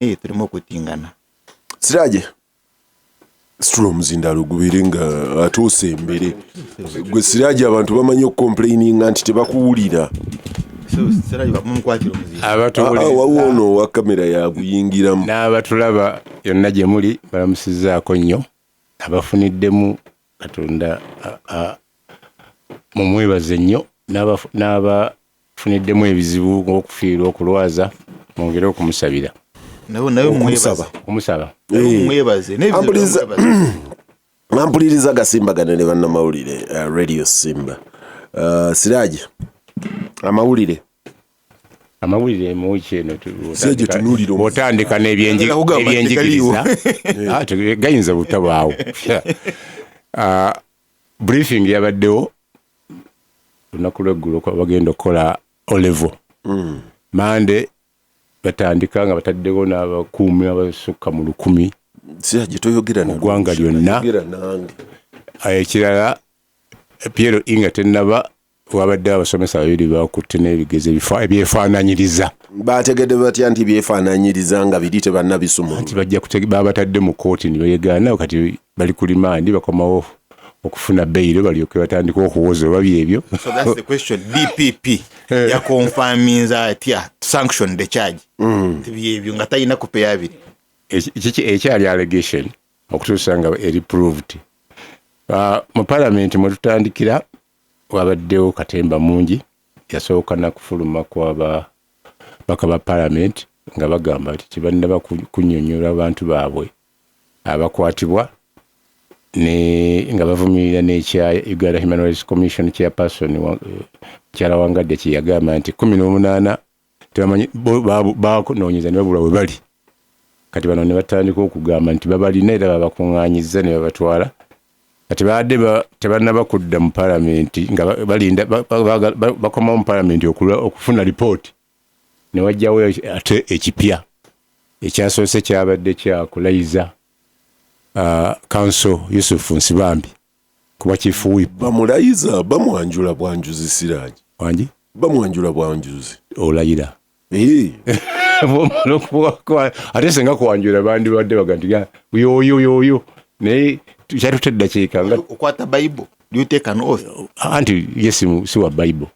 Turimo okutingana. Siraje, situla omuzindaalo gubeere nga atuuse embere. Gwe Siraje, abantu bamanyi okucomplaininga nti tebakuwulira. Siraje bamumukwatira omuzinda. Ah, waliwo ono owa kamera yaguyingiramu. N'abatulaba yonna gye muli, balamusizaako nnyo. Abafuniddemu, Katonda mumwebaze nnyo. N'abafuniddemu ebizibu ng'okufiirwa, okulwaza, mwongere okumusabira. Nawe Okumusaba. Okumusaba. Mwebaze. Ampuliriza gasimbagane ne bannamawulire, Radio Simba. Siraje, amawulire. Amawulire mu wiiki eno, Siraje, tunuulira bw'otandika Ngenda kugamba nti n'ebyenjigiriza. Ah, gayinza butabaawo. Ah, briefing yabaddewo olunaku lweggulo, bagenda okukola O level Mande. Batandika nga bataddewo n'abakuumi abasukka mu 1000 Siraje, toyogera mu ggwanga lyonna. Yogera nange. Ah, ekirala, PLE nga tennaba, wabaddewo abasomesa babiri bakutte n'ebigezo ebyefaananyiriza. Bategedde batya nti byefaananyiriza nga biri tebannabisumulula? Nti bajja babatadde mu kooti ne beegaana. Kati bali ku limandi, bakomawo okufuna bail balyoke batandike okuwoza oba byebyo. So that's the question. DPP yaconfirminza atya, sanction the charge, byebyo nga talina kopi yabiri? Ekyali allegation okutuusa nga eri proved. Ah, mu palamenti mwe tutandikira, wabaddewo katemba mungi. Yasooka nakufuluma kwaba baka ba palamenti nga bagamba nti tebannaba kunnyonnyola abantu baabwe abakwatibwa, ne nga bavumirira n'ekya Uganda Human Rights Commission chairperson mukyala Wangadde kye yagamba nti 18 tebamanyi banoonyeza ne babula we bali. Kati bano ne batandika okugamba nti babalina era babakuŋŋaanyizza ne babatwala. Kati babadde tebannaba kudda mu palamenti nga balinda bakomawo mu palamenti okufuna lipooti, ne wajjawo ate ekipya. Ekyasoose kyabadde kyakulayiza counsel Yusuf Nsibambi kuba chief whip. Bamulayiza, bamwanjula bwanjuzi, Siraje? Wangi? Bamwanjula bwanjuzi. Olayira. Eh. Bw'omala ate senga kwanjula bandibadde baga nti yoyo yoyo, naye kyatutte eddakiika nga Okwata Bible? Do you take an oath? Anti ye si wa Bible,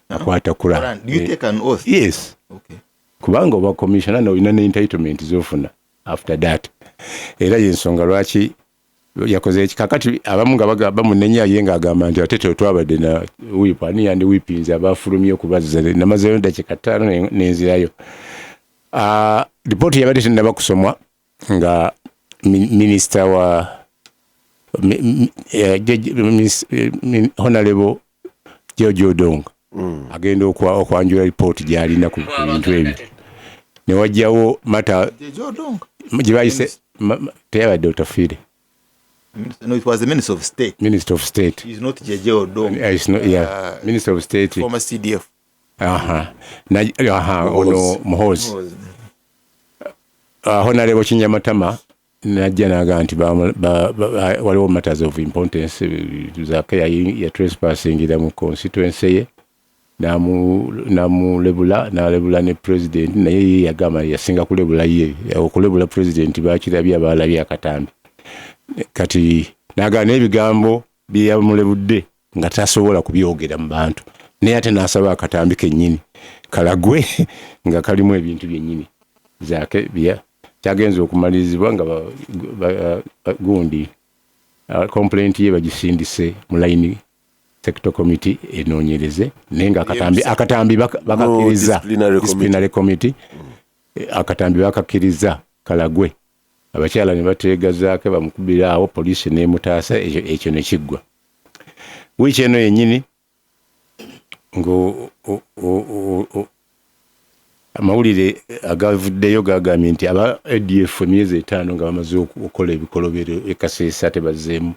akwata Quran. Quran. Do you take an oath? Yes. Okay. Kubanga oba commissioner, olina ne entitlement zofuna after that. Era yensonga lwaki yakoze eki. Kakati abamu nga bamunenya, ye ng'agamba nti ate twabadde na whip, ani yandi whipinze abafulumye okubazza? Namazeyo dakiika 5 nenzirayo. Ah, lipooti yabadde tennaba kusomwa nga minisita wa Honorable George Odong agenda okwanjula lipooti gy'alina ku bintu ebyo, ne wajjawo mata Jeje Odong. Gye bayise teyabadde Otafiire. No, it was the Minister of State. Minister of State. He's not Jeje Odong. It's not, yeah. Minister of State. Former CDF. Aha. Na, aha, ono Muhoozi. Muhoozi. Honorable Kinyamatama najja n'agamba nti waliwo matters of importance. Zaake ya trespassingira mu constituency ye, namulebula, nalebula ne president. Naye ye yagamba yasinga kulebula ye, okulebula president bakirabye, abalabye akatambi. Kati n'agamba n'ebigambo byeyamulebudde nga tasobola kubyogera mu bantu, naye ate n'asaba akatambi kennyini kalagwe nga kalimu ebintu byennyini Zaake bya kyagenza okumalirizibwa nga gundi complaint ye bagisindise mu line sector committee enoonyereze, naye nga akatambi bakakkiriza. Disciplinary committee. Disciplinary committee. Akatambi bakakkiriza kalagwe, abakyala ne bateega Zaake bamukubira awo, poliisi n'emutaasa. Ekyo ne kiggwa. Wiiki eno yennyini nga amawulire agavuddeyo gagambye nti aba ADF emyezi 5 nga bamaze okukola ebikolobero e Kaseesa, tebazzeemu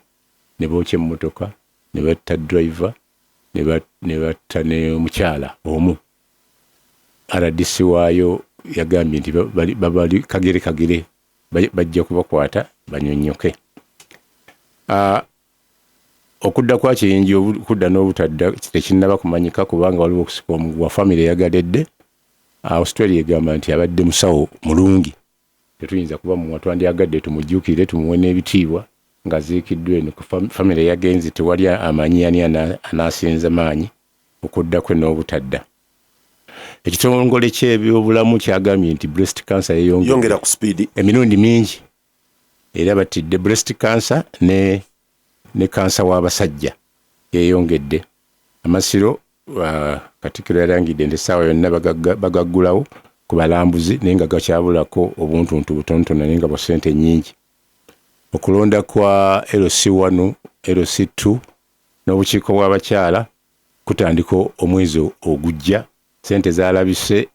ne bookya emmotoka, ne batta driver, ne batta n'omukyala omu. RDC waayo yagambye nti babali kagere kagere, bajja kubakwata banyonyoke. Ah, okudda kwa Kiyingi, okudda n'obutadda tekinnaba kumanyika, kubanga waliwo okusika omuguwa. Famire yagadedde. Australia egamba nti abadde musawo mulungi. Tetuyinza kuba muwa, twandyagadde tumujjukire, tumuwe n'ebitiibwa ng'aziikiddwa eno ku famire yagenze. Tewali amanyi ani anaasinza maanyi okudda kwe n'obutadda. Ekitongole ky'ebyobulamu kyagambye nti breast cancer yeeyongera Yongera ku speed. emirundi mingi, era batidde breast cancer ne kansa w'abasajja yeeyongedde. Amasiro, Katikkiro yalangidde nti essaawa yonna bagaggulawo ku balambuzi, naye nga gakyabulako obuntuntu butonotono, naye nga bwa ssente nnyingi. Okulonda kwa LC1, LC2 n'obukiiko bw'abakyala kutandika omwezi ogujja. Ssente zalabise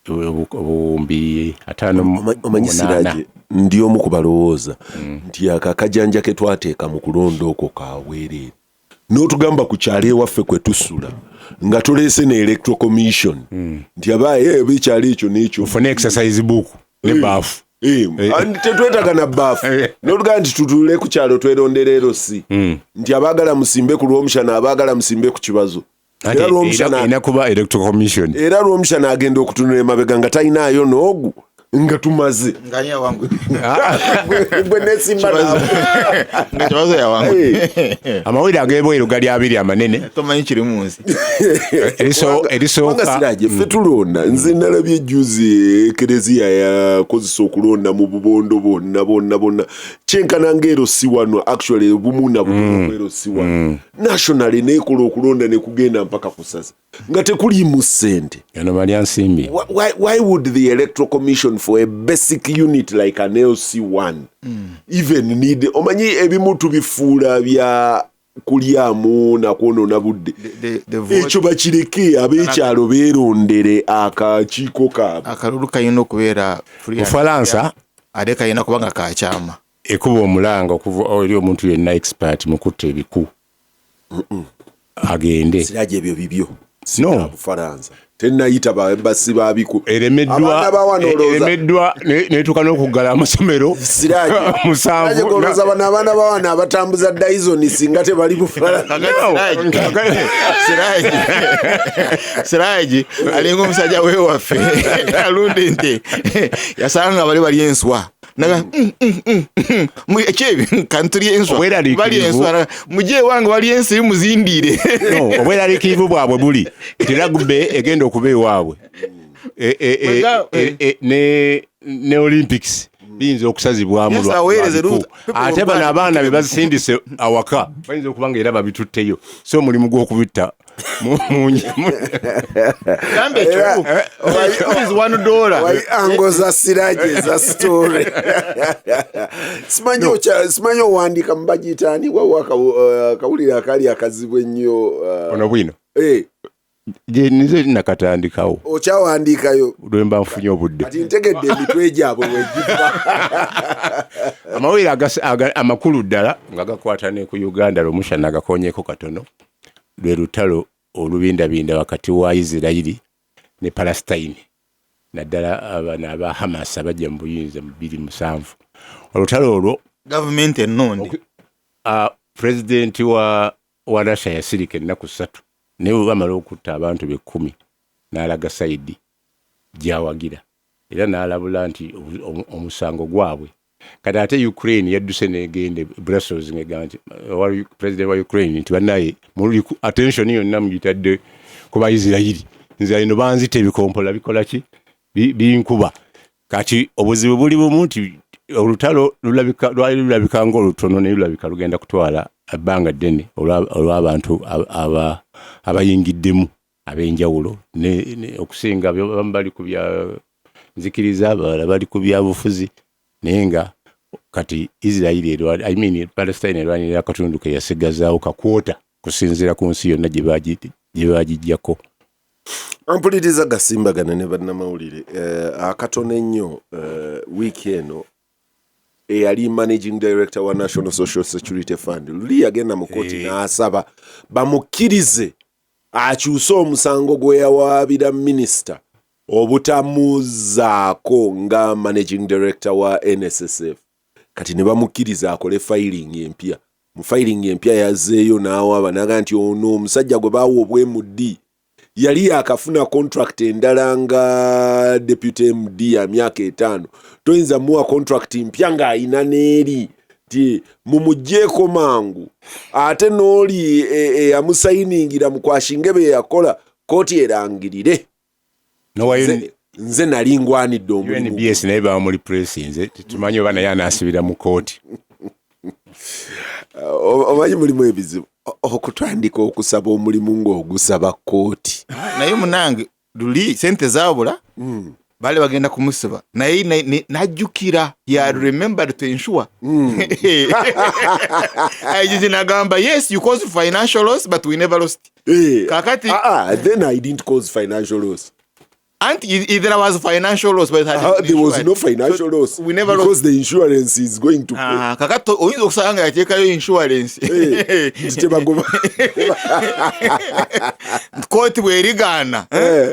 5,058. Omanyi Siraje, ndi omu ku balowooza nti ako akajanja ke twateeka mu kulonda okwo kabwereere. N'otugamba ku kyalo ewaffe kwe tusula nga tuleese ne Electoral Commission nti abaaye ebekyalo ekyo n'ekyo. Ofune exercise book ne baafu. And tetwetaaga na baafu. N'otugamba nti tutule ku kyalo twerondera LC, nti abaagala musimbe ku Lwomushana, abaagala musimbe ku Kibazo. Anti Era Lwomushana erina kuba Electoral Commission. Era Lwomushana agenda okutunula emabega nga talinaayo n'ogu, nga tumaze. Ngani yawangu? Gwe nesimba naawe. Nga Kibazo yawangu. Amawulire ag'ebweru gali abiri amanene. Tomanyi kiri mu nsi. Kubanga Erisooka Siraje, ffe tulonda. Nze nalabye juzi ekereziya yakozesa okulonda mu bubondo bwonna bwonna bwonna, kyenkana nga LC wano, actually bumu na butono ku LC wano nationally, nekola okulonda nekugenda mpaka kusaza nga tekuliimu ssente. Eno balya nsimbi. Why would the Electoral Commission for a basic unit like an LC1 even need? Omanyi ebimu tubifuula bya kulyamu nakwonoona budde. The vote. Ekyo bakireke, ab'ekyalo beerondere akakiiko kaabwe. Akalulu kalina okubeera free and Bufalansa fair, ate kalina kuba nga kakyama. Ekuba omulanga okuva eri omuntu yenna expert mu kutta ebiku agende. Siraje, ebyo bibyo. No. Bufalansa tenayita basi babiku. Eremeddwa. Abaana bawano olowooza Eremeddwa netuuka n'okuggala amasomero Siraje 7. Golooza bano abaana bawana abatambuza Dyson singa tebali Bufalansa. Siraji alinga omusajja wewaffe alunda ente, yasanga nga bali bali enswa. Naga, ekyebi kantulye enswa." Obweraliikirivu. Bali enswa. Naga, "Mujje ewange wali ensiri muzindiire." No, obweraliikirivu bwabwe buli nti rugby egenda okuba ewaabwe ne Olympics biyinza okusazibwamu Yes, aweereze lwa biku. people Ate bano will abaana be bazisindise awaka bayinza okuba nga era babitutteyo, so omulimu gw'okubitta Gamba ekyo is $1. Wali ango za Siraje za story. Simanyi owandiika mubagiyitaani wawo akawulire akali akazibu ennyo. Ono bwino Eh, nze nakatandikawo. Okyawandiikayo? Lwemba nfunye obudde. Kati ntegedde emitwe gyabwe wegiva. Amawulire amakulu ddala nga gakwata ne ku Uganda, Lwomushana agakonyeko katono, lwe lutalo olubindabinda wakati wa Isirayiri ne Palestine, naddala abano aba Hamas abajja mu buyinza mu 2007. Olutalo olwo Gavumenti ennonde. Pulezidenti wa Russia yasirika ennaku 3, naye bwe bamala okutta abantu be 10 n'alaga side gyawagira era n'alabula nti omusango gwabwe. Kati ate Ukraine yadduse negenda e Brussels ngegamba nti president wa Ukraine nti bannaye muli attention yonna mugitadde ku Baisirayiri, nze ino banzita ebikompola bikola ki? Binkuba. Kati obuzibu buli bumu nti olutalo lulabika, lwali lulabika ng'olutono, naye lulabika lugenda kutwala ebbanga ddene olw'abantu abayingiddemu ab'enjawulo okusinga abamu bali ku bya nzikiriza, abalala bali ku bya bufuzi, naye nga kati Israel I mean Palestine erwanirira akatundu ke yasigazaawo kakwota kusinziira ku nsi yonna gye bagiggyako. Ampuliriza gasimbagana ne bannamawulire akatono ennyo. Wiiki eno eyali managing director wa National Social Security Fund luli yagenda mu kooti n'asaba bamukkirize akyuse omusango gwe yawaabira minisita obutamuzaako nga managing director wa NSSF. Kati ne bamukkiriza akole filing empya. Mu filing empya yazzeeyo n'awaaba naga nti ono omusajja gwe baawa obwemuddi Yali yakafuna contract endala nga deputy MD ya myaka 5. Toyinza muwa contract mpya ng'ayina n'eri nti mumuggyeko mangu, ate n'oli eyamusayiningira mukwashinge be yakola kooti erangirire. Nze nali ngwanidde omulimu. UNBS naye bamulipuresinze, tetumanyi oba naye anaasibira mu kooti. Omanyi mulimu ebizibu okutandika okusaba omulimu ng'ogusaba kooti. Naye munange luli sente zabula, baali bagenda kumusiba, naye najjukira, he had remembered to insure. IGG nagamba, "Yes, you caused financial loss, but we never lost." Kakati Then I didn't cause financial loss. Anti there was financial loss, but it had been There was insured. no financial So, loss we never because lost. The insurance is going to pay. Ah, kakati oyinza okusanga nga yateekayo insurance. Nti tebagoba. Kooti bwerigaana,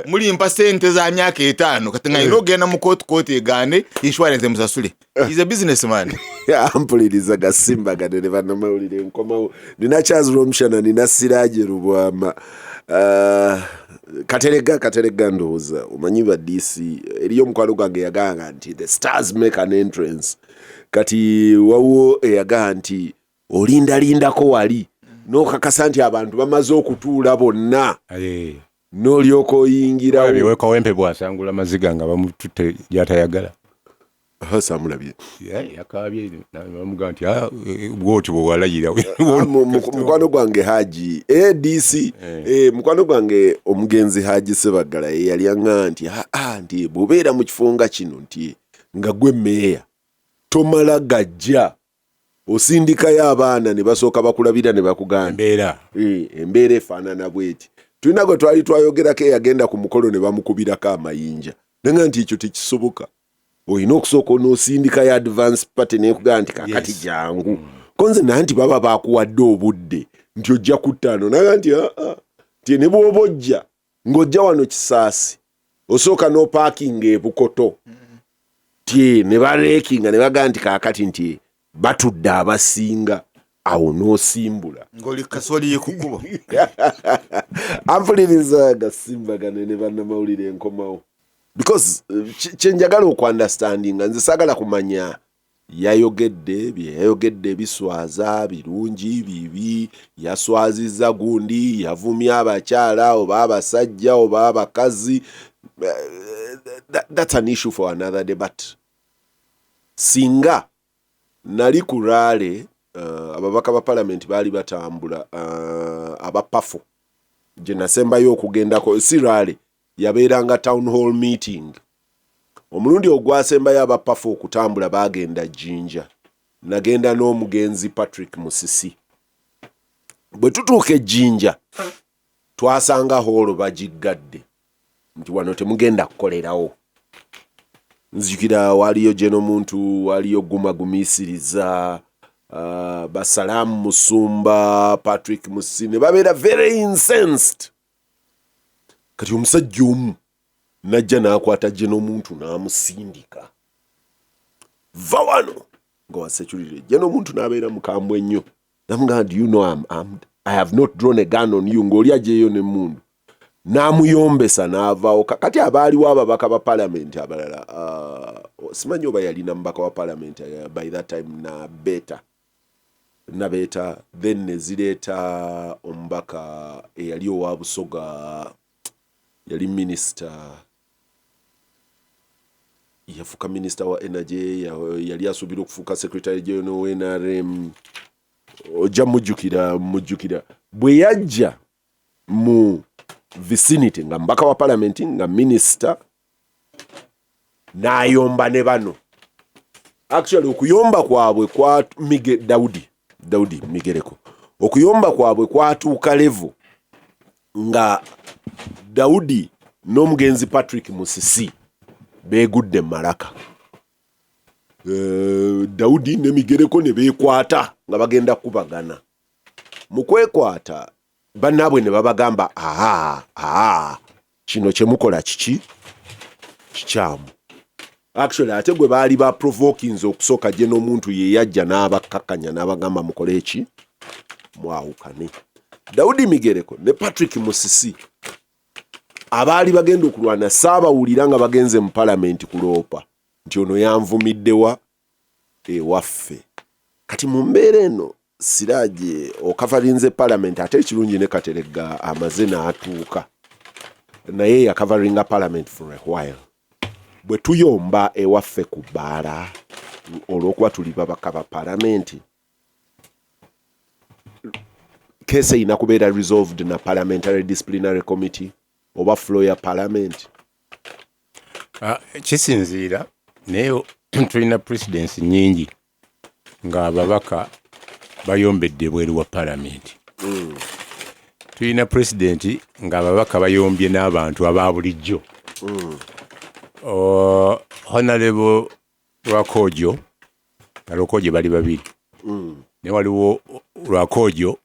mulimpa sente za myaka 5. Kati nga alina okugenda mu kooti, kooti egaane, insurance emusasule. Is a businessman. Ampuliriza gasimbagane ne bannamawulire, nkomawo. Nina Charles Romshana, nina Siraje Lubwama. Katerega, Katerega, ndowooza omanyi ba DC. Eriyo omukwano gwange yagamba nti the stars make an entrance. Kati wawo eyagamba nti olindalindako wali n'okakasa nti abantu bamaze okutuula bonna, n'olyoka oyingirawo. Kawempe bwasangula maziga nga bamututte gyatayagala. Samulabye. Yakabye bamugamba nti, "Ah, bwoti bwewalayira." Ah, mukwano gwange Haji adc, mukwano gwange omugenzi Haji Sebagala ye yali aŋŋa nti aa nti bw'obeera mu kifo nga kino, nti nga gwe meeya, tomala gajja, osindikayo abaana ne basooka bakulabira ne bakugamba embeera. Embeera efaanana bweti. Tulina gwe twali twayogerako eyagenda ku mukolo ne bamukubirako amayinja, naga nti ekyo tekisoboka, olina okusooka onoosindikayo advance party nekugamba nti kakati jangu. Ko nze naye nti baba bakuwadde obudde nti ojja ku 5, naga nti aa, nti ne bw'oba ojja ng'ojja wano Kisaasi, osooka n'opaakinga ebukoto ti ne bareekinga ne bagamba nti kaakati nti batudde abasinga, awo n'osimbula. Ng'oli kasoli ku kkubo. Ampuliriza gasimbagane ne bannamawulire, enkomawo because kyenjagala okuunderstandinga, nze saagala kumanya yayogedde bye yayogedde biswaza, birungi, bibi, yaswaziza gundi, yavumya abakyala oba abasajja oba abakazi. That's an issue for another day. But singa nali ku rally, ababaka ba palamenti baali batambula, abapafo gye nasembayo okugendako, si rally, yabeeranga town hall meeting. Omulundi ogwasembayo abapafo okutambula bagenda Jinja, nagenda n'omugenzi Patrick Musisi. Bwe tutuuka ejjinja, twasanga hall bagiggadde nti wano temugenda kukolerawo. Nzijukira waliyo geno muntu, waliyo Guma Gumiisiriza, Basalaamu Musumba, Patrick Musisi, ne babeera very incensed. Kati omusajja omu najja n'akwata gye n'omuntu n'amusindika, "Va wano," nga wa security. Gye n'omuntu n'abeera mukambwe ennyo, namugamba, "Do you know I'm armed? I have not drawn a gun on you." Ng'oli ajeeyo n'emmundu, n'amuyombesa n'avaawo. Kakati abaaliwo ababaka ba palamenti abalala, simanyi oba yalina mubaka wa palamenti by that time, Nabeeta, Nabeeta, then nezireeta omubaka eyali owa Busoga, yali minisita, yafuuka minisita wa energy, yali asuubira okufuuka secretary general wa NRM. Ojja mujjukira, mujjukira bwe yajja mu vicinity nga mubaka wa palamenti, nga minisita, n'ayomba ne bano. Actually okuyomba kwabwe kwa Mige, Daudi, Daudi Migereko, okuyomba kwabwe kwatuuka level nga Daudi n'omugenzi Patrick Musisi beegudde malaka. Daudi ne Migereko ne beekwata nga bagenda kubagana. Mu kwekwata bannaabwe ne babagamba, "Aa, aa, kino kyemukola kiki kikyamu." Actually ate gwe baali ba provokinze okusooka gye n'omuntu ye yajja n'abakkakkanya n'abagamba, "Mukole eki, mwawukane." Daudi Migereko ne Patrick Musisi. Abaali bagenda okulwana saabawulira nga bagenze mu palamenti kuloopa nti ono yanvumiddewa ewaffe. Kati mu mbeera eno, Siraje okavarinze palamenti, ate ekirungi ne Kateregga amaze n'atuuka, naye yakavaringa parliament for a while. Bwe tuyomba ewaffe ku bbaala olw'okuba tuli babaka ba palamenti, case erina kubeera resolved na Parliamentary Disciplinary Committee oba floor ya parliament? Ah, kisinziira, naye tulina precedents nyingi ng'ababaka bayombedde ebweru wa palamenti. Tulina precedent ng'ababaka bayombye n'abantu aba bulijjo. Honorable Rwakojo nga Rwakojo bali babiri. Naye waliwo Rwakojo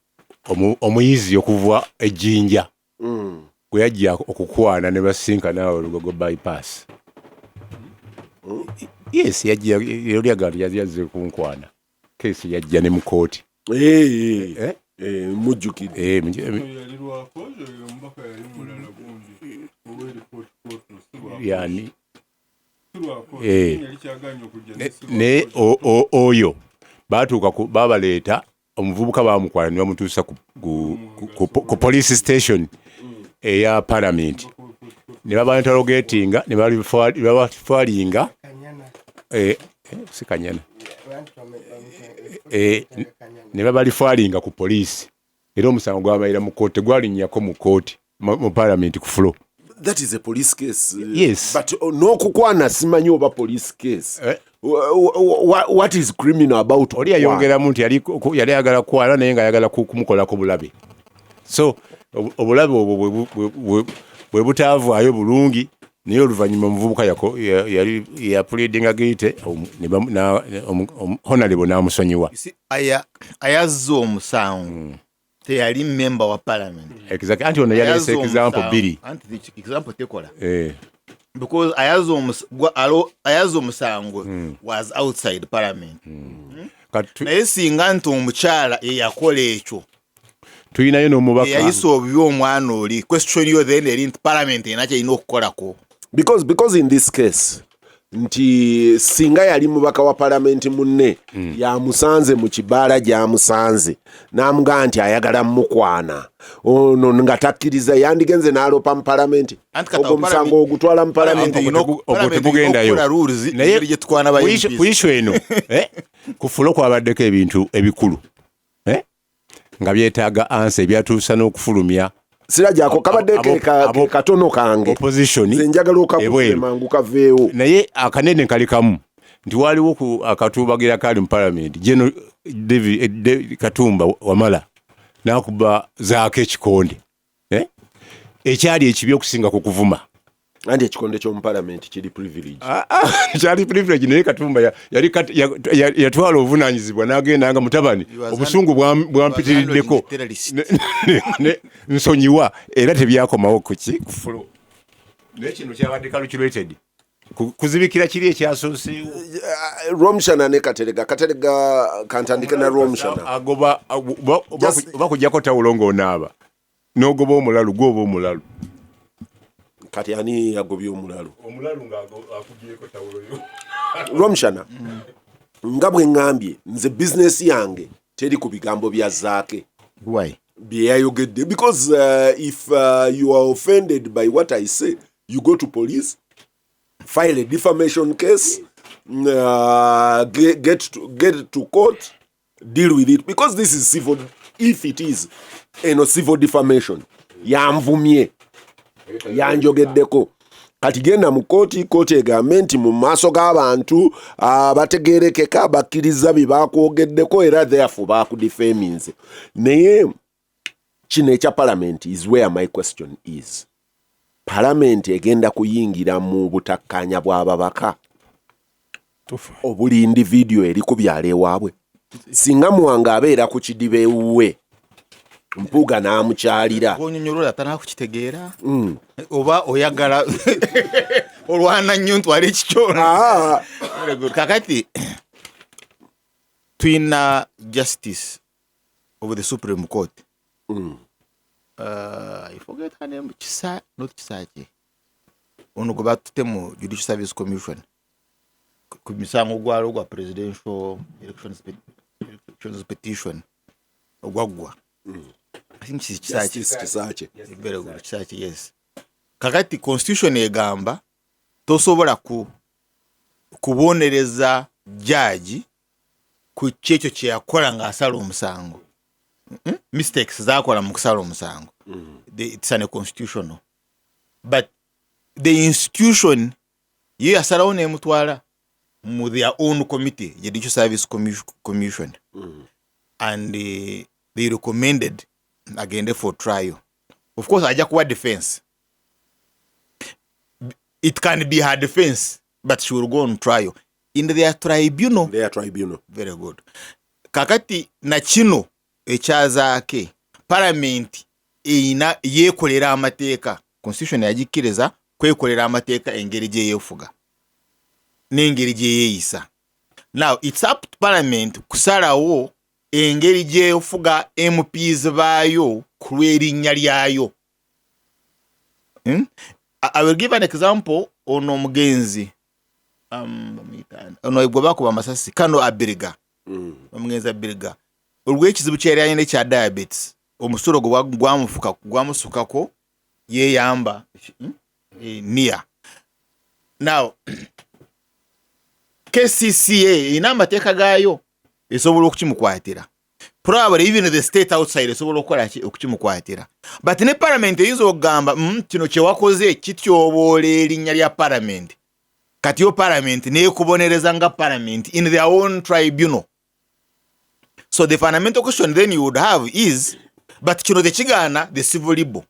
omuyizi okuva ejjinja gwe yajja okukwana ne basinkana awo Lugogo Bypass. Yes, yajja olyaga nti yazze kunkwana, case yajja ne mu kooti. Eh, eh, mujjukidde. Yani naye oyo batuuka babaleeta omuvubuka bamukwana ne bamutuusa ku police station eya parliament ne babainterrogatinga ne babatwalinga, eh, eh, si Kanyana, eh, ne babareferringa ku poliisi, era omusango gwabayira mu kooti, tegwalinnyako mu kooti, mu parliament ku floor. That is a police case. Yes. But n'okukwana simanyi oba police case. Eh? What is criminal about Oli yayongeramu nti yali ayagala kwana naye nga ayagala kumukolako bulabe, so obulabe obwo bwe butaavaayo bulungi, naye oluvannyuma omuvubuka yali yapleadinga guilty, honorable n'amusonyiwa. Ayazza omusango teyali member wa parliament. Exactly. Anti ono yaleese example bbiri. Anti example tekola because ayazza omusango was outside parliament. Naye singa nti omukyala yeyakola ekyo, Tulinayo n'omubaka eyayisa obubi omwana oli, question yo then eri nti parliament erina kyerina okukolako. Because in this case nti singa yali mubaka wa palamenti munne yamusanze mu kibaala gyamusanze n'amugamba nti ayagala mukwana, ono nga takkiriza, yandigenze n'alopa mu palamenti? Ogwo omusango ogutwala mu palamenti? Ogwo tegugendayo. Naye ku issue eno, eh, ku floor kwabaddeko ebintu ebikulu, eh, nga byetaaga answer, ebyatuusa n'okufulumya Sirajako kabadde katono kange. Opposition. Nze njagala okakufune mangu kaveewo. Naye akanene kali kamu nti waliwo ku akatuubagira kali mu parliament, General David Katumba Wamala n'akuba Zaako ekikonde, eh? Ekyali ekibi okusinga ku kuvuma. Anti ekikonde ky'omupalamenti kiri privilege. Ah, ah, kyali privilege, naye Katumba yali yatwala obuvunanyizibwa n'agenda nga mutabani obusungu bwampitiriddeko, nsonyiwa, era tebyakomawo kuki ku floor. Naye kino kyabadde calculated kuzibikira kiri ekyasooseewo. Rwomushana ne Katerega. Katerega, kantandike na Rwomushana. Agoba oba kujjako tawulo ng'onaaba n'ogoba omulalu, gwoba omulalu. Kati ani yagobye omulalu? Omulalu ng'akugyeko tawulo yo. Rwomushana, nga bwe ŋŋambye, nze bizinesi yange teri ku bigambo bya Zaake Why? bye yayogedde, because if you are offended by what I say, you go to police, file a defamation case, get to court, deal with it, because this is civil. If it is eno civil defamation, yanvumye, yanjogeddeko, kati genda mu kooti, kooti egambe nti mu maaso g'abantu abategerekeka bakkiriza bye bakwogeddeko, era therefore bakudefaminze. Naye kino ekya parliament is where my question is. Parliament egenda kuyingira mu butakkaanya bw'ababaka obuli individual eri ku byalo ewaabwe? Singa Muwanga abeera ku kidiba ewuwe, Mpuuga n'amukyalira. Onyonyola tanakukitegeera oba oyagala olwana nnyo ntwala ekikyona? Ah. Kakati tuyina justice of the Supreme Court. I forget her name, Kisa, not Kisaki, ono gwe batutte mu Judicial Service Commission ku misango gwalo gwa presidential elections petition ogwaggwa. I think she's Kisaki. Justice Kisakye. Very good, Kisaki, yes. Kakati constitution egamba tosobola ku kubonereza judge ku kyekyo kye yakola ng'asala omusango. Mistakes zakola mu kusala omusango. It's unconstitutional. But the institution ye yasalawo n'emutwala mu their own committee, Judicial Service Commission. And they recommended agende for trial. Of course, ajja kuwa defense. It can be her defense, but she will go on trial in their tribunal. Their tribunal. Very good. Kakati na kino ekyazaake, parliament eyina yeekolera amateeka. Constitution yagikkiriza kwekolera amateeka engeri gye yeefuga n'engeri gye yeeyisa. Now it's up to parliament kusalawo engeri gyefuga MPs baayo ku lw'erinnya lyayo. I will give an example. Ono omugenzi bamuyita ani? Ono gwe bakuba amasasi kano, Abiriga. Omugenzi Abiriga, olw'ekizibu kyeyali alina ekya diabetes, omusulo gwe gwamusukako yeeyamba nia. Now KCCA erina amateeka gaayo, esobola okukimukwatira. Probably even the state outside esobola okukola ki, okukimukwatira. But ne parliament eyinza okugamba, kino kyewakoze kityoboola erinnya lya parliament." Kati yo parliament nekubonereza nga parliament in their own tribunal. So the fundamental question then you would have is, but kino tekigaana the civil libel.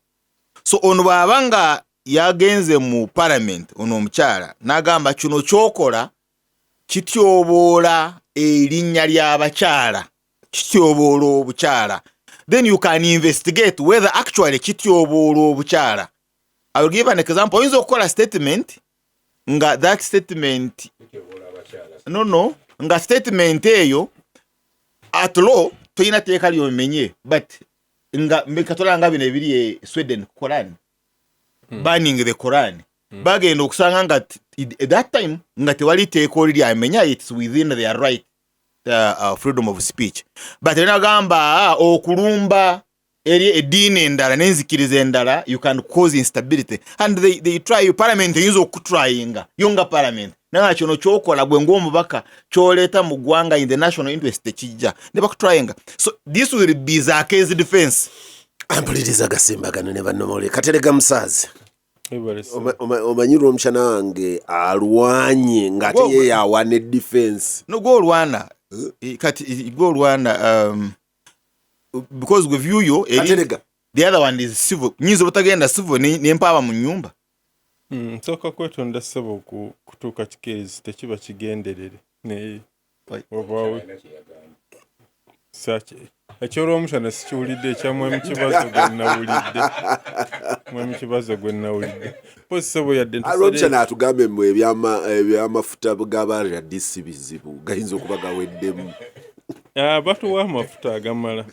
So ono bw'aba nga yagenze mu parliament, ono omukyala n'agamba kino kyokola kityoboola erinnya ly'abakyala, kityoboola obukyala, then you can investigate whether actually kityoboola obukyala. I will give an example. Oyinza okukola statement nga that statement, no, nga statement eyo at law toyina teeka lyomenye, but nga katola nga bino ebiri e Sweden, Koran, banning the Koran. Bagenda okusanga nga at that time nga tewali teeka oli lyamenya, it's within their right, freedom of speech. But nagamba, ah, okulumba eri eddiini endala n'enzikiriza endala, you can cause instability, and they try you. Parliament eyinza okutryinga yo nga parliament, naye kino kyokola gwe ng'omubaka kyoleeta mu ggwanga in the national interest tekijja, ne bakutryinga. So this will be Zaake's defense. Ampuliriza gasimbagano ne bannomawulire, Katerega Musaazi. Webale ssebo. Omanyi lwomushana wange alwanye ng'ate ye yawa ne defense. No, gwe olwana. Kati gwe olwana, because gwe view yo eri Katerega. The other one is civil. Nyinza obutagenda civil nempaaba mu nnyumba. Nsooka kwetonda ssebo ku kutuuka kikeerezi, tekiba kigenderere, naye obaawe ekyolwomushana sikiwulidde, ekyamwami Kibazo gwe nawulidde, mwami Kibazo gwe nawulidde posi ssebo yadde Lwomushana atugambe mwe ebyamafuta g'aba RDC bizibu, gayinza okuba gaweddemu. Ah, batuwa amafuta agamala.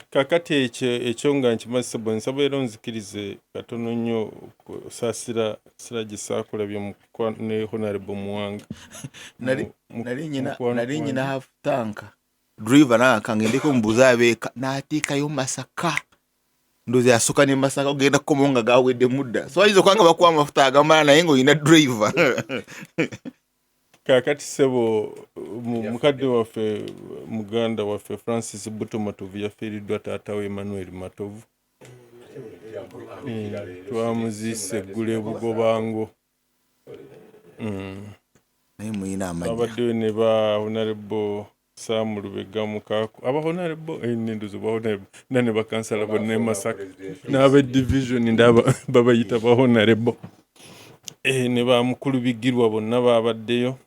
Kakati ekyo nga nkimaze ssebo, nsaba era onzikirize katono nnyo saasira sira gye saakulabye ne Honorable Muwanga. Nali nyina Mukwano nali nyina gwange. Half tank, driver naga ngendeko mbuuza abeeka, n'ateekayo Masaka, ndowooza yasooka ne Masaka ogenda kukomawo nga gawedde mudda. So ayinza okuba nga bakuwa amafuta agamala naye ng'olina driver. Kaakati ssebo, mukadde waffe, muganda waffe Francis Buto Matovu yafiiriddwa taata we Emmanuel Matovu. Twamuziise eggulo e Bugobango. Naye muyina amanya. Babaddeyo ne ba Honorable Sam Lubega Mukaku, aba Honorable, nendozo ba Honorable na ne bakansala bonna e Masaka n'abe division ndaba babayita ba Honorable, ne ba mukulu Bigirwa bonna babaddeyo.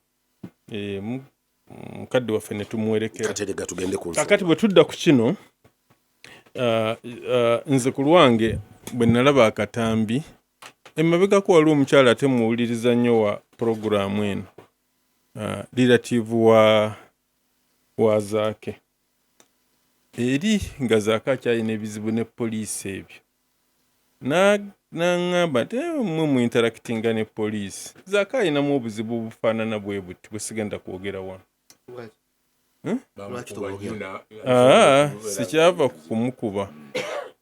Mukadde waffe ne tumuwerekera. Katerega, tugende ku nsonga. Kakati bwe tudda ku kino, nze ku lwange bwe nalaba akatambi emabegako, waliwo omukyala ate muwuliriza nnyo wa puroguraamu eno, relative wa Zaake, eri nga Zaake akyalina ebizibu ne poliisi ebyo. Naŋŋamba nti eh, mmwe mu interactinga ne poliisi. Zaake alinamu obuzibu obufaanana bwe buti bwe sigenda kwogera wano. Hmm? Ah, sikyava ku kumukuba.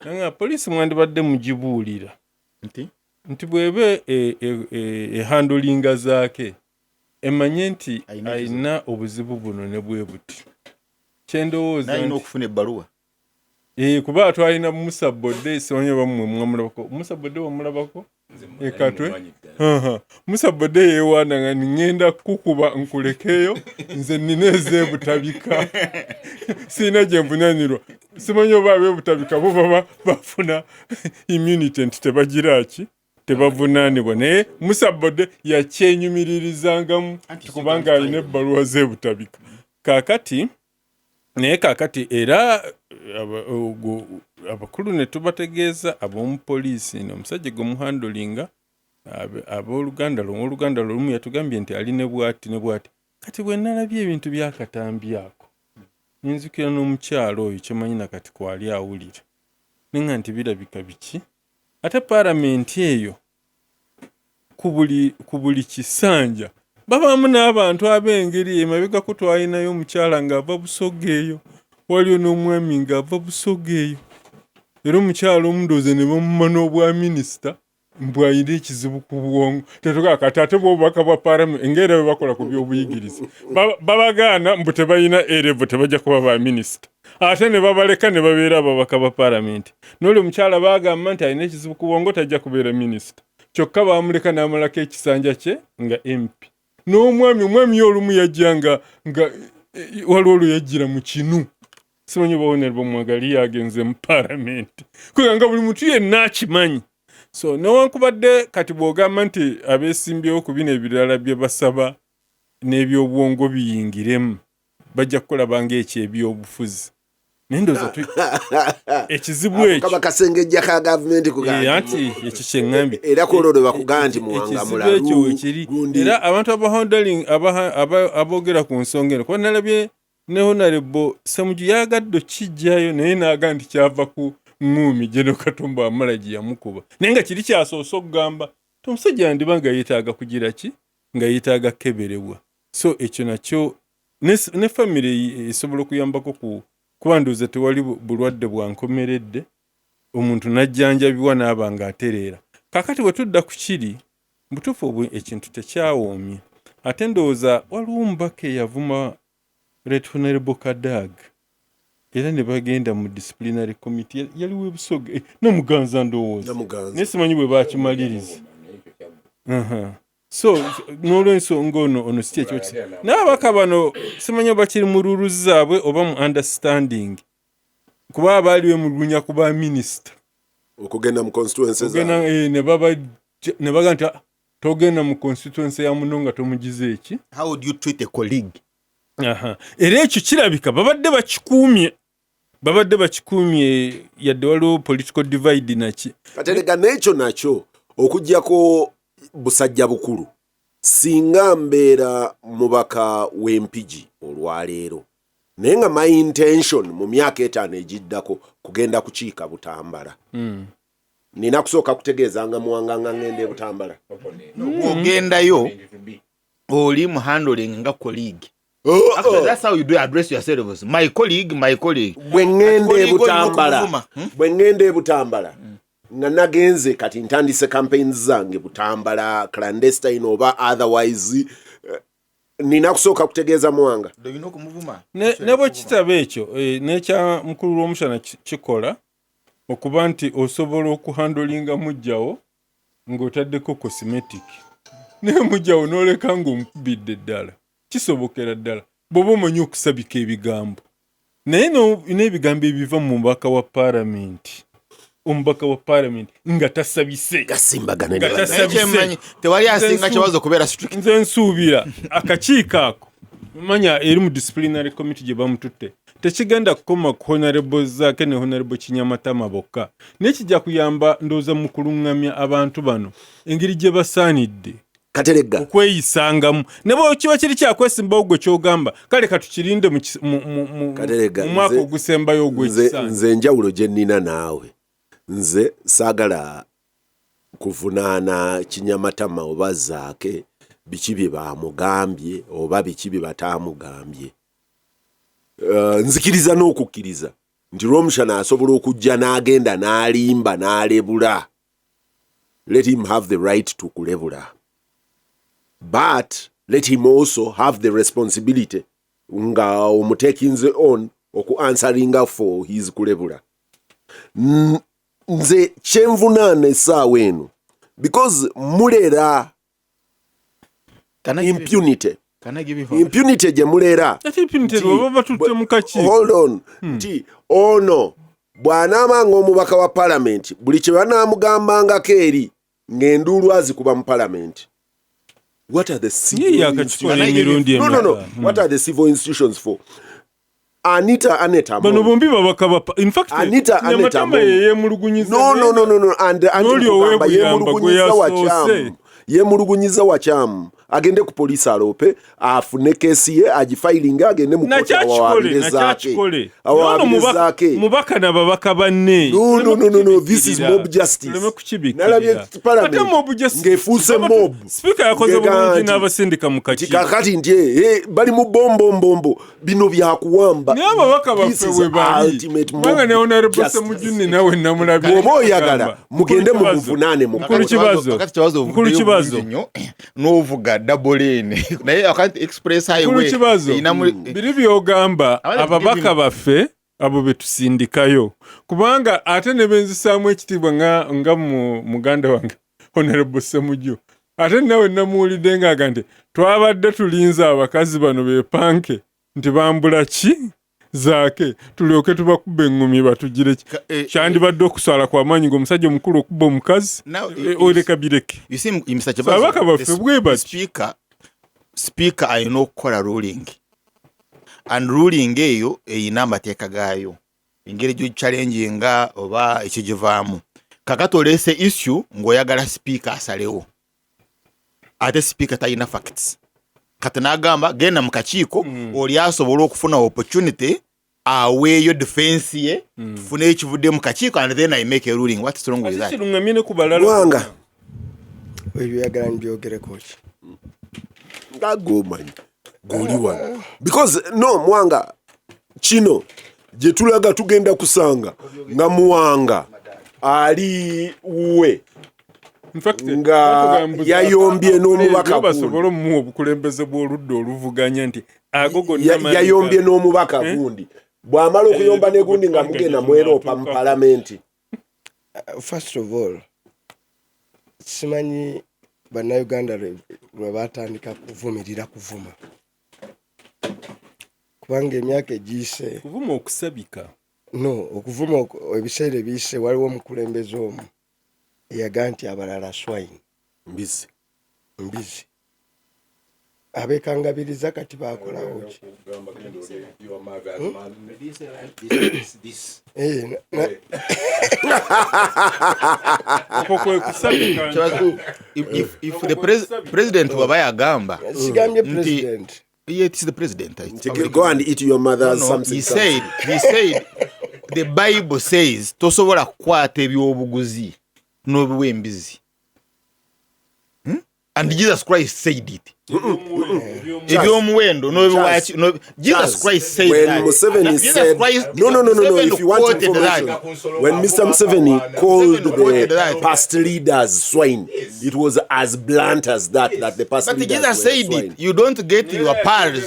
Naŋŋamba poliisi mwandibadde mugibuulira nti bw'eba ehandolinga e, e, e Zaake emanye nti alina obuzibu buno ne bwe buti. Kyendowooza nti okufuna ebbaluwa. Eh, kuba twalina Musa Bode, simanyi oba mmwe mwamulabako. Musa Bode wamulabako ekatwe? Musa Bode yeewaana nga ŋŋenda kukuba nkulekeyo, nze nnina ez'ebutabika sirina gye nvunanirwa. Simanyi oba ab'ebutabika bo baba bafuna immunity nti tebagira ki, tebavunaanibwa, naye Musa Bode yakyenyumiririzangamu kubanga alina ebbaluwa z'ebutabika. Kaakati naye kaakati era abakulu ne tubategeeza ab'omu poliisi nti omusajja gwe muhandolinga abooluganda lwo, owooluganda lwo olumu yatugambye nti ali ne bw'ati ne bw'ati. Kati bwe nalabye ebintu by'akatambi ako ne nzijukira n'omukyala oyo kye mmanyi na kati kwali awulira ne ŋŋamba nti birabika biki ate palamenti eyo ku buli ku buli kisanja babaamu n'abantu ab'engeri eyo. Emabegako twalinayo omukyala ng'ava Busoga eyo, waliyo n'omwami ng'ava Busoga eyo, era omukyala omu ndowooza ne bamumma n'obwa minisita mbu alina ekizibu ku bwongo. Tetugaa kati ate bwo obubaka bwa palamenti ng'era bwe bakola ku by'obuyigirize babagaana mbu tebalina A-level tebajja kuba ba minisita, ate ne babaleka ne babeera ababaka ba palamenti. N'oli omukyala baagamba nti alina ekizibu ku bwongo tajja kubeera minisita, kyokka baamuleka n'amalako ekisanja kye nga MP. N'omwami, omwami ye olumu yajja nga, nga eh, waliwo lwe yajjira mu kinu, simanyi oba Honorable Mwagali yagenze mu palamenti, kubanga nga buli muntu yenna akimanyi. So newankubadde kati bw'ogamba nti abeesimbyewo ku bino ebirala bye basaba n'ebyobwongo biyingiremu, bajja kukulaba ng'ekyebyobufuzi, naye ndowooza ekizibu ekyo kaba kasengejja ka gavumenti kugamba eh, anti ekyo kye ŋŋambye era ku olwo lwe bakugamba nti Muwanga mulalu ekyo wekiri era abantu abahandling aboogera ku nsonga eno, kuba nalabye ne Honorable Ssemuju yayagadde okukijjayo naye n'aga nti kyava ku ŋŋuumi General Katumba Wamala gye yamukuba, naye nga kiri kyasoose okugamba nti omusajja yandiba nga yeetaaga kugira ki, nga yeetaaga kukeberebwa. So ekyo nakyo ne famire esobola okuyambako ku kuba ndowooza tewali bulwadde bwa nkomeredde omuntu n'ajjanjabibwa n'aba ng'atereera. Kaakati bwe tudda ku kiri butuufu obu ekintu tekyawoomye ate ndowooza waliwo omubaka eyavuma Right Honorable Kadaga era ne bagenda mu disciplinary committee, yali w'e Busoga eh, Namuganza ndowooza, naye simanyi bwe baakimaliriza. So n'olwensonga ono ono si kyekyo, naye ababaka bano simanyi oba kiri mu rules zaabwe oba mu understanding, kuba abaali bemulugunya ku ba minisita okugenda mu constituency ogenda eh, ne baba ne baga nti ah, togenda mu constituency ya muno nga tomugize eki. How would you treat a colleague? Aha. Era ekyo kirabika babadde bakikuumye, babadde bakikuumye yadde waliwo political divide naki. Katerega n'ekyo nakyo okuggyako busajja bukulu, singa mbeera mubaka w'Empigi olwaleero naye nga my intention mu myaka 5 egiddako kugenda kukiika Butambala, nina kusooka kutegeezanga Muwanga nga ngenda e Butambala. Bw'ogendayo oli mu handling nga colleague. Oh, Actually, oh. that's how you do address yourselves. My colleague, my colleague. Bwe ŋŋenda e Colleague olina Butambala, okumuvuma, hmm? bwe ŋŋenda e Butambala nga nagenze kati ntandise campaigns zange Butambala clandestine oba otherwise, nina kusooka kutegeeza Muwanga. Olina okumuvuma. Ne bwe kitaba ekyo eh, n'ekya mukulu Lw'omushana kikola okuba nti osobola okuhandolinga muggyawo ng'otaddeko cosmetic, naye muggyawo n'oleka ng'omukubidde ddala, kisobokera ddala bw'oba omanyi okusabika ebigambo, naye n'ebigambo ebiva mu mubaka wa palamenti, omubaka wa palamenti nga tasabise gasimbagana Nga ne tasabise. Naye kyemmanyi tewali asinga kibazo kubeera strict. Nze nsuubira akakiiko ako manya eri mu disciplinary committee gye bamututte tekigenda kukoma ku Honorable Zaake ne Honorable Kinyamatama bokka, naye kijja kuyamba ndowooza mu kulungamya abantu bano engeri gye basaanidde Kateregga okweyisangamu ne bwe kiba kiri kyakwesimbawo gwe kyogamba kale katukirinde Kateregga, mu mwaka ogusembayo ogw'ekisanja. Nze enjawulo gye nnina naawe Nze saagala kuvunaana Kinyamatama oba Zaake biki bye bamugambye oba biki bye bataamugambye. Nzikiriza n'okukkiriza nti Rwomushana asobola okujja n'agenda n'alimba n'alebula. Let him have the right to kulebula, but let him also have the responsibility nga omutekinze on oku answeringa for his kulebula. Nze kyenvunaana essaawa eno, because mulera Can I give you- impunity. Can I give you information? Impunity gye mulera. Ate impunity baba batutte mu kakiiko. Hold on. Nti ono bw'anaabanga omubaka wa palamenti, buli kye banaamugambangako eri ng'enduulu azikuba mu palamenti. What are the civil Ye yakakikola institutions? emirundi No. emeka? What are the civil institutions for? Anita Aneta Bano Among. bombi babaka ba, in fact, Anita Aneta Kinyamatama Among. ye yeemulugunyiza. No. And anti N'oli nkugamba ow'ebuyamba yeemulugunyiza gwe wakyamu. yasoose. Yeemulugunyiza wakyamu. Agende ku poliisi aloope, afune kesi ye, agifayiringe, agende mu kooti Nakyakikole. awawaabire Zaake. Nakyakikole. Awawaabire Zaake. Mubaka nababaka banne. No, this is mob justice. Tuleme kukibikkirira. Nalabye parliament Ate mob justice- ng'efuuse mob. Speaker yakoze Ng'egamba bulungi nti n'abasindika mu kakiiko. Kakati nti bali mu bombombombo, bino byakuwamba. Naye ababaka This baffe is bwe bali ultimate mob kubanga ne Honorable justice. Semujuni nawe namulabye. Bw'oba oyagala mugende Mukulu Kibazo. mumuvunaane mu Mukulu Kibazo. Wakati Kibazo Mukulu ovuddeyo Kibazo. bulungi nnyo n'ovuga double lane, naye wakati express Mukulu highway Kibazo. erina Biri byogamba Abale ababaka tugivino. baffe abo betusindikayo, kubanga ate ne benzisaamu ekitiibwa nga mu muganda wange Honorable Semujju, ate nawe namuwulidde ngaaga nti twabadde tulinze abakazi bano bepanke nti bambula ki Zaake tulyoke tubakuba eŋŋumi batugire ki. Kyandibadde okuswala kwamaanyi ng'omusajja omukulu okuba omukazi. Now, Oleka bireke. You see, Mr. Kibazo, Ababaka baffe the bwe batyo. Speaker alina okukola ruling, and ruling eyo eyina amateeka gaayo, engeri gyochallenginga oba ekigivaamu. Kakati oleese issue ng'oyagala speaker asalewo, ate speaker talina facts. Kati n'agamba genda mu kakiiko, oli asobola okufuna opportunity aweeyo defense ye, tufune ekivudde mu kakiiko, and then I make a ruling. What's wrong with Ate that? kiruŋŋamye ne ku balala. Mwanga. Ebyo oyagala mbyogereko ki? Nga gomanyi goli wano, because no Mwanga, kino gye tulaga tugenda kusanga nga Muwanga ali wuwe In fact, nga batugambuza yayombye n'omubaka ebyo gundi. Basobole omuwa obukulembeze bw'oludda oluvuganya nti ago gonna maanyi Yayombye n'omubaka gundi. Bw'amala okuyomba ne gundi nga mugenda mweroopa mu palamenti. First of all, simanyi Bannayuganda lwe batandika kuvumirira kuvuma, kubanga emyaka egiyise Kuvuma okusabika. No, okuvuma ebiseera ebiyise waliwo omukulembeze omu eyagaa nti abalala swine. Mbizi. Mbizi abekangabiriza kati bakolawo ki? Okwo kwe kusabika. If the president waba yagamba Sigambye nti president. Yeah, it's the president. It's public. Go and eat your mother's No, something, he something. said the Bible says tosobola kukwata ebyobuguzi n'obiwa embizi. And Jesus Christ said it. Ebyomuwendo n'obiwa Jesus Charles, Christ said when that. Museveni Jesus said, no, Museveni if you want quoted that. information, when Mr. Museveni called Museveni quoted the that. past leaders swine, it was as blunt as that, that the past But leaders Jesus were said swine. it. You don't get your pearls.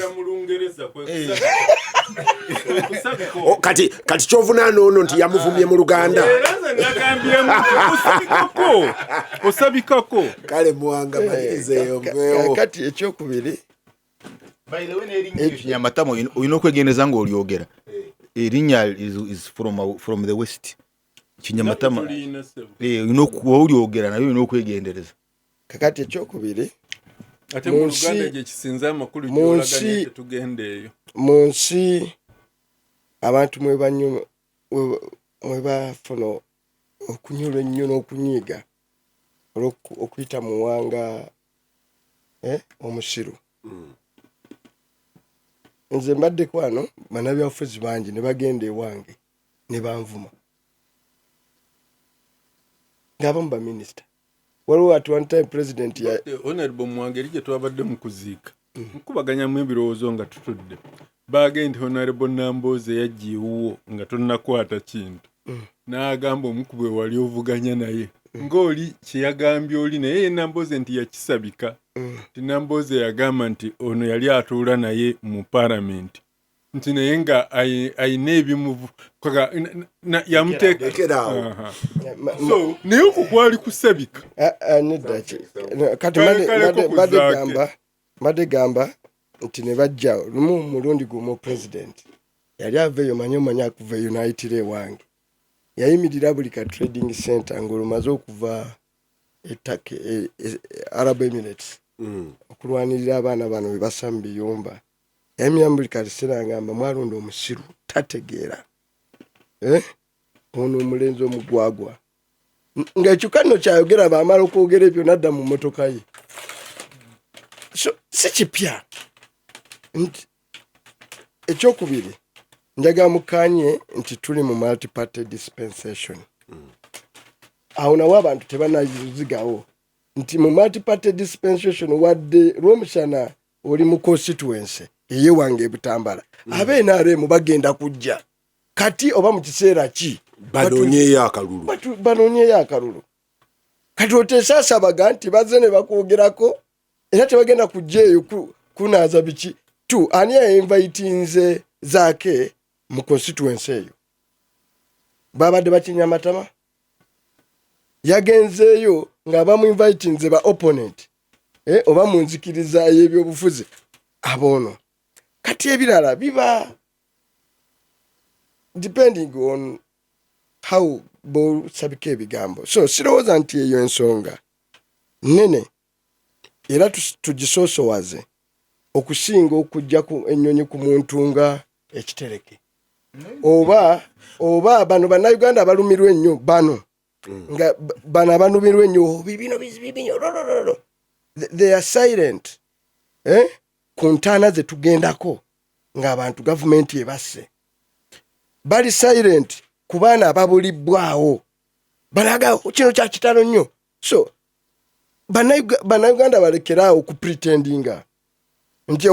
Oh, kati kyovunaana ono nti yamuvumye mu Luganda. Era nze nagambyemu nti osabikako, osabikako. Kale Muwanga, malirizeeyo nveewo. Kati ekyokubiri, By the way, n'erinnya Kinyamatama olina okwegendereza ng'olyogera. Erinnya is from the west. Kinyamatama. Tulina ssebo. Olina olyogera naye olina okwegendereza. Kakati ekyokubiri, Ate Mu mu nsi- Luganda gye kisinze amakulu mu gyolaganya tetugenda eyo. Mu nsi abantu mwe bafuna okunyolwa ennyo n'okunyiiga okuyita Muwanga omusiru. Nze mbaddeko wano bannabyabufuzi bangi ne bagenda ewange ne banvuma. Ng'abamu baminisita. Waliwo at one time president ya Honorable Muwanga, eri gye twabadde mu kuziika, nkubaganyamu ebirowoozo nga tutudde, baagambye nti Honorable Nambooze yajja ewuwo nga tonnakwata kintu, n'agamba omuku bwe wali ovuganya naye ng'oli kyeyagambye oli, naye ye Nambooze nti yakisabika, nti Nambooze yagamba nti ono yali atuula naye mu palamenti, nti naye nga ayina ebimuvu yamuteeka. Lekera awo. Aha. So naye okwo kwali kusabika. Ah, ah, nedda kati Kale kaleko mbadde ku zaake. gamba, mbadde gamba nti ne bajja lumu mulundi gumu, president yali ava eyo, manyi omanyi akuva eyo n'ayitira ewange, yayimirira buli ka trading center ng'olumaze okuva ettaka Arab Emirates okulwanirira abaana bano be bassa mu biyumba. Yayimirira mu buli kaseera ngamba, "Mwalonda omusiru tategeera. Eh? Ono omulenzi omugwagwa." Ng'ekyo nno kyayogera, bamala okwogera ebyo nadda mu mmotoka ye. So si kipya. Nti ekyokubiri, njagala mukanye nti tuli mu multiparty dispensation. Awo nawo abantu tebanazigawo nti mu multiparty dispensation, wadde Lwomushana oli mu constituency eyewange ebutambala, abe NRM bagenda kujja kati oba mu kiseera ki banoonyeyo akalulu. Banoonyeyo akalulu. Kati oteesaasabaga nti bazze ne bakwogerako era tebagenda kujja eyo kunaaza biki tu. Ani yainvitinze Zaake mu constituency eyo? Babadde bakinyamatama, yagenzeeyo nga bamuinvitinze ba opponent, oba mu nzikiriza ey'ebyobufuzi aboono. Kati ebirala biba depending on how bosabika ebigambo. So sirowooza nti eyo ensonga nene era tugisoosowaze okusinga okujja ku ennyonyi ku muntu nga ekitereke oba bano Bannayuganda abalumirwa ennyo bano, nga bano abalumirwa ennyo, "Oh, bibino bizibu nnyo," lolololo. They are silent, eh? Ku ntaana ze tugendako ng'abantu gavumenti ebasse, bali silent. Ku baana ababulibbwawo balaga kino kya kitalo nnyo. So Bannayuganda balekeraawo okupretendinga nti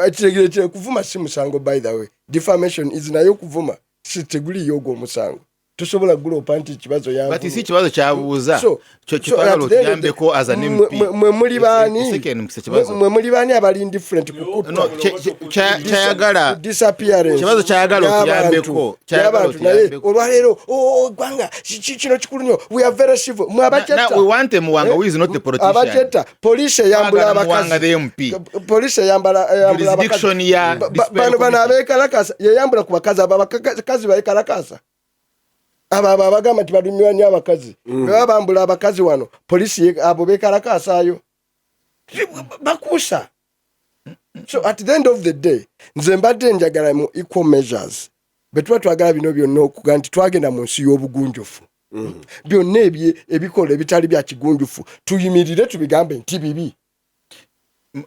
ekiregere kire kuvuma si musango. By the way, defamation is, naye okuvuma si teguliyo ogwo omusango, tosobola gulopa nti Kibazo. But si Kibazo kyabuuza. Kyotwagala otuyambeko as an MP. Mwe muli baani? Mwe muli baani abali indifferent kukutta kyayagala disappearance? Kibazo kyayagala otuyambeko. Y'abantu, naye olwaleero, "Oh, eggwanga kino kikulu nnyo, we are very civil." Mwe abakyetta, we want Muwanga who is not a politician. Abakyetta, poliisi eyambula abakazi, poliisi eyambula abakazi. Bano bano abekalakasa yeyambula ku bakazi, abo abakazi bayekalakasa, abo abagamba nti balumiwa nnyo abakazi. Baba bambula abakazi wano, poliisi abo bekalakasaayo bakuusa. So at the end of the day, nze mbadde njagala mu equal measures. Bwe tuba twagala bino byonna okuga nti twagenda mu nsi y'obugunjufu, byonna ebikola ebitali bya kigunjufu tuyimirire tubigambe nti bibi.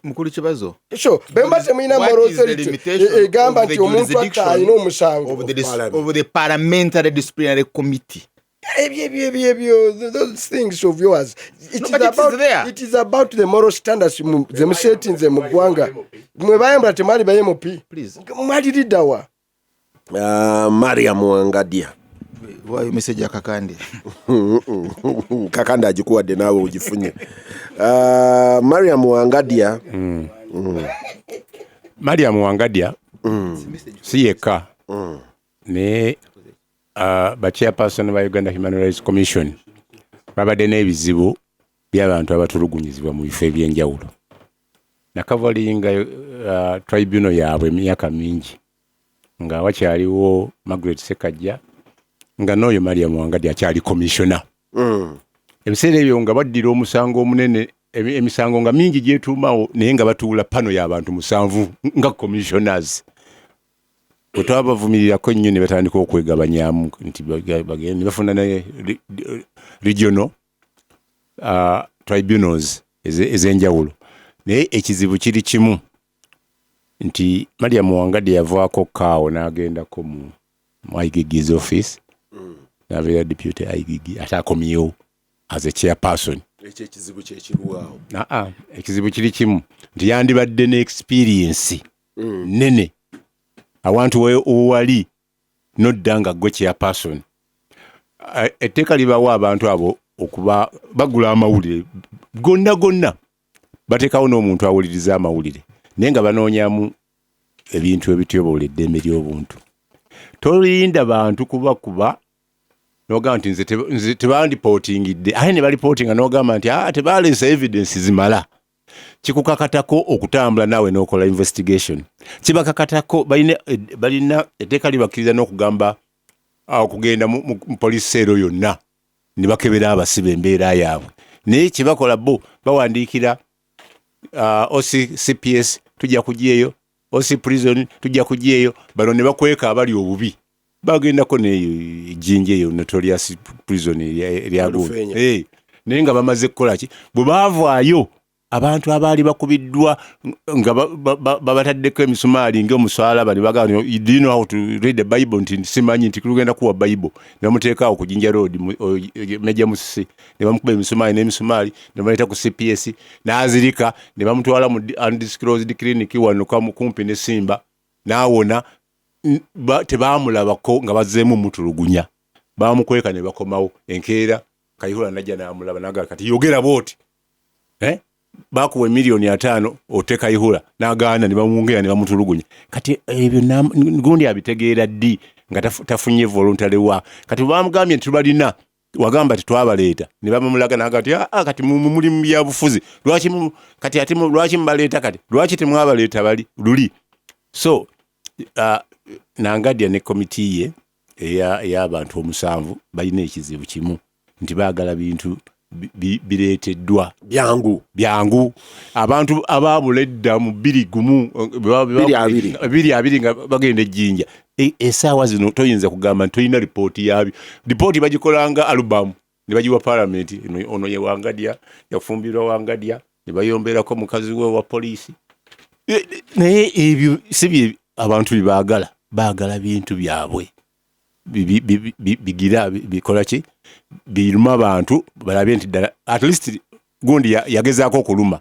Mukulu Kibazo, so bemba temulina moral authority egamba nti omuntu atta alina omusango. Of the parliamentary disciplinary committee. Ebyo ebyo ebyo ebyo, those things of yours, it, no, is about, is it is about the moral standards zemusetinze mu ggwanga. Mwe bayambula temwali ba MP, mwali liddawa? Mariam Wangadya. Wayo message ya Kakande. Kakande agikuwadde naawe ogifunye. Mariam Wangadya. Mariam Wangadya si yekka, naye ba chairperson ba Uganda Human Rights Commission babadde n'ebizibu by'abantu abatulugunyizibwa mu bifo ebyenjawulo. Nakavalinga tribunal yaabwe emyaka mingi nga wakyaliwo Margaret Sekajja, nga n'oyo Mariam Wangadya akyali commissioner. Ebiseera ebyo nga baddira omusango omunene, emisango nga mingi gyetuumawo, naye nga batuula pano y'abantu musanvu nga commissioners. Bwe twabavumirirako ennyo ne batandika okwegabanyamu nti bagende ne bafuna ne regional tribunals ez'enjawulo. Naye ekizibu kiri kimu nti Mariam Wangadya yavaako kaawo n'agendako mu IGG's office, n'abeera deputy IGG, ate akomyewo. as a chairperson. Ekyo ekizibu kyekirwawo. Aa, ekizibu kiri kimu nti yandibadde ne experience nene awantu wewali nodda nga gwe chairperson. Etteeka libawo abantu abo okuba bagula amawulire gonna gonna, bateekawo n'omuntu awuliriza amawulire, naye nga banoonyamu ebintu ebityoboola eddembe ly'obuntu. Tolinda bantu kubakuba nogamba nti nze tebandipootingidde, aye ne balipootinga nogamba nti ah, tebaleese evidence zimala. Kikukakatako okutambula naawe n'okola investigation. Kibakakatako, balina etteeka libakkiriza n'okugamba okugenda mu police cell yonna ne bakebera abasibe embeera yaabwe. Naye kyebakola bo bawandiikira OC CPS, tujja kugyeyo, OC prison, tujja kugyeyo. Bano ne bakweka abali obubi, bagendako neyo ejjinja eyo notorious prison eryagundi. Alufenya. Naye nga bamaze kukola ki? Bwe baavaayo abantu abaali bakubiddwa nga babataddeko emisumaali ng'omusalaba, ne bagamba, "Do you know how to read the Bible?" Nti simanyi, nti tugenda kuwa Bible. Ne bamuteeka awo ku Jinja Road, Meja Musisi, ne bamukuba emisumaali n'emisumaali, ne baleeta ku CPS n'azirika, ne bamutwala mu undisclosed clinic wano kumpi ne Simba, n'awona. Tebaamulabako nga bazzeemu mutulugunya, bamukweka ne bakomawo. Enkeera Kayihura najja n'amulaba n'agamba, "Kati yogera bw'oti, eh? Bakuwa 5 miliyoni ote Kayihura." N'agaana, ne bamwongera ne bamutulugunya. Kati ebyo gundi abitegeera ddi nga tafunye voluntary wa? Kati bamugambye nti tubalina, wagamba tetwabaleeta, ne bamumulaga naga nti, "Ah, kati muli mu byabufuzi, lwaki kati ate lwaki mubaleeta? Kati lwaki temwabaleeta bali luli?" So Nangadya ne komiti ye ey'abantu 7 balina ekizibu kimu nti baagala bintu bireeteddwa byangu. Byangu. Abantu abaabula edda mu 21 20. 20 nga bagenda ejjinja. Essaawa zino toyinza kugamba nti tolina lipooti yaabyo. Lipooti bagikolanga alubamu ne bagiwa palamenti. Ono ye Wangadya, yafumbirwa Wangadya, ne bayomberako mukazi we wa poliisi. Naye ebyo si bye abantu bye baagala. Baagala bintu byabwe bigira bikola ki, biruma abantu balabe nti ddala at least gundi yagezaako okuluma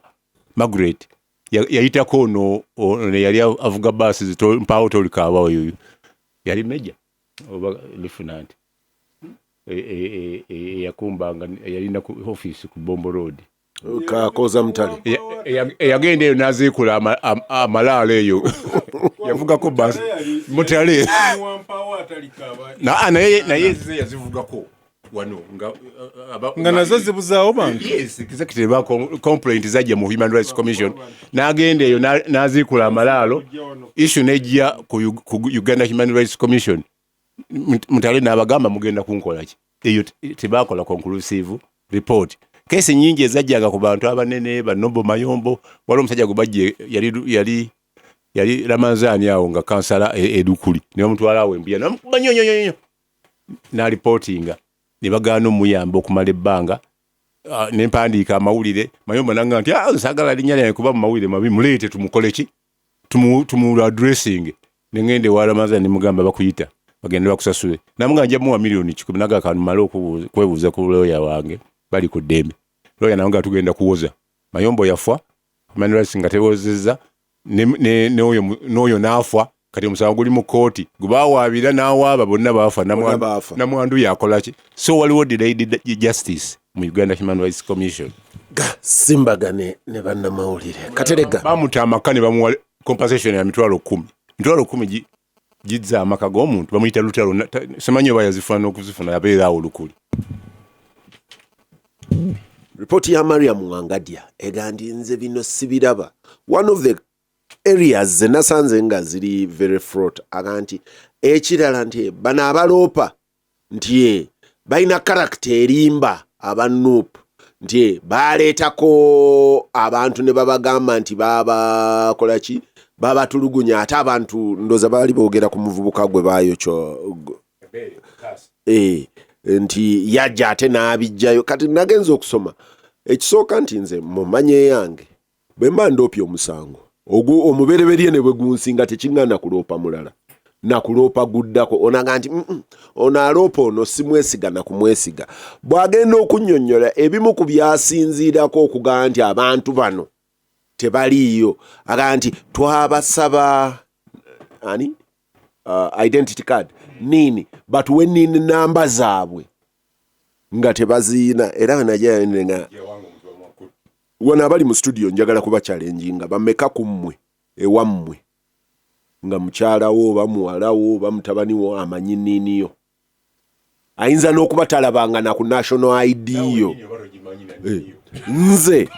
Margaret. Yayitako ono yali avuga baasi mpaawo tolikaaba, oyo yali meja oba lieutenant eyakumbanga, yalina ku office ku Bombo Road. Kakoza Mutale. Eyagenda eyo n'aziikula amalaalo eyo, yavugako baasi Mutale. Naye ze yazivugako wano nga Nga nazo zibuzaawo bantu. Yes, executive ba complaint zajja mu Human Rights Commission, n'agenda eyo n'aziikula amalaalo. Issue nejja ku Uganda Human Rights Commission. Mutale n'abagamba, "Mugenda kunkola ki?" Eyo tebakola conclusive report. Kesi nyingi ezajjanga ku bantu abanene, banobo Mayombo. Waliwo omusajja gwe bajja, yali Ramanzaani awo nga kansala Edukuli, ne bamutwala awo Embuya, namukuba nnyo nnyo nnyo, n'alipootinga, ne bagaana omuyamba okumala ebbanga. Ah, ne mpandiika amawulire. Mayombo nanga nti, "Ah, saagala linnya lyange kuba mu mawulire mabi, muleete tumukole ki, tumu addressing." Ne ŋŋenda ewa Ramanzaani, ne mugamba, "Bakuyita bagende bakusasule." Namugamba, "Nja muwa 100 miliyoni." Naga kanumale kwebuuza ku looya wange bali ku ddembe. Looya nawe nga tugenda kuwoza Mayombo yafa, Human Rights nga tewozezza n'oyo n'afa. Kati omusango guli mu kooti, gwe bawaabira n'awaaba, bonna baafa. Bonna baafa. Namwandu yakola ki? So waliwo delayed justice mu Uganda Human Rights Commission. Gasimbagane ne bannamawulire Katerega. Bamuta amaka ne bamuwa compensation ya 10,000. 10,000 gizza amaka g'omuntu bamuyita Lutalo. Simanyi oba yazifuna n'okuzifuna, yabeera awo Lukuli. Ripooti ya Mariam Wangadya ega nti nze bino sibiraba. One of the areas ze nasanze nga ziri very fraught, aga nti ekirala nti bano abaloopa nti balina character erimba aba NUP, nti baleetako abantu ne babagamba nti babakola ki, babatulugunya, ate abantu ndoza baali boogera ku muvubuka gwe baayokyo nti yajja ate n'abijjayo. Kati nagenza okusoma ekisooka nti nze mumanye yange bwe mba ndoopya omusango ogwo omubereberye ne bwe gunsinga, tekiŋŋaana kuloopa mulala. Nakuloopa guddako onaga nti ono aloopa ono simwesiga nakumwesiga. Bw'agenda okunnyonnyola ebimu ku byasinziirako okugamba nti abantu bano tebaliiyo, agamba nti twabasaba ani identity card NIN, batuwe NIN namba zaabwe nga tebaziina. Era wenajja nga wano abali mu studio njagala kuba challenginga, bameka ku mmwe ewammwe nga mukyalawo oba muwalawo oba mutabani wo amanyi NIN yo? Ayinza n'okuba talabanga na ku national ID yo. Nze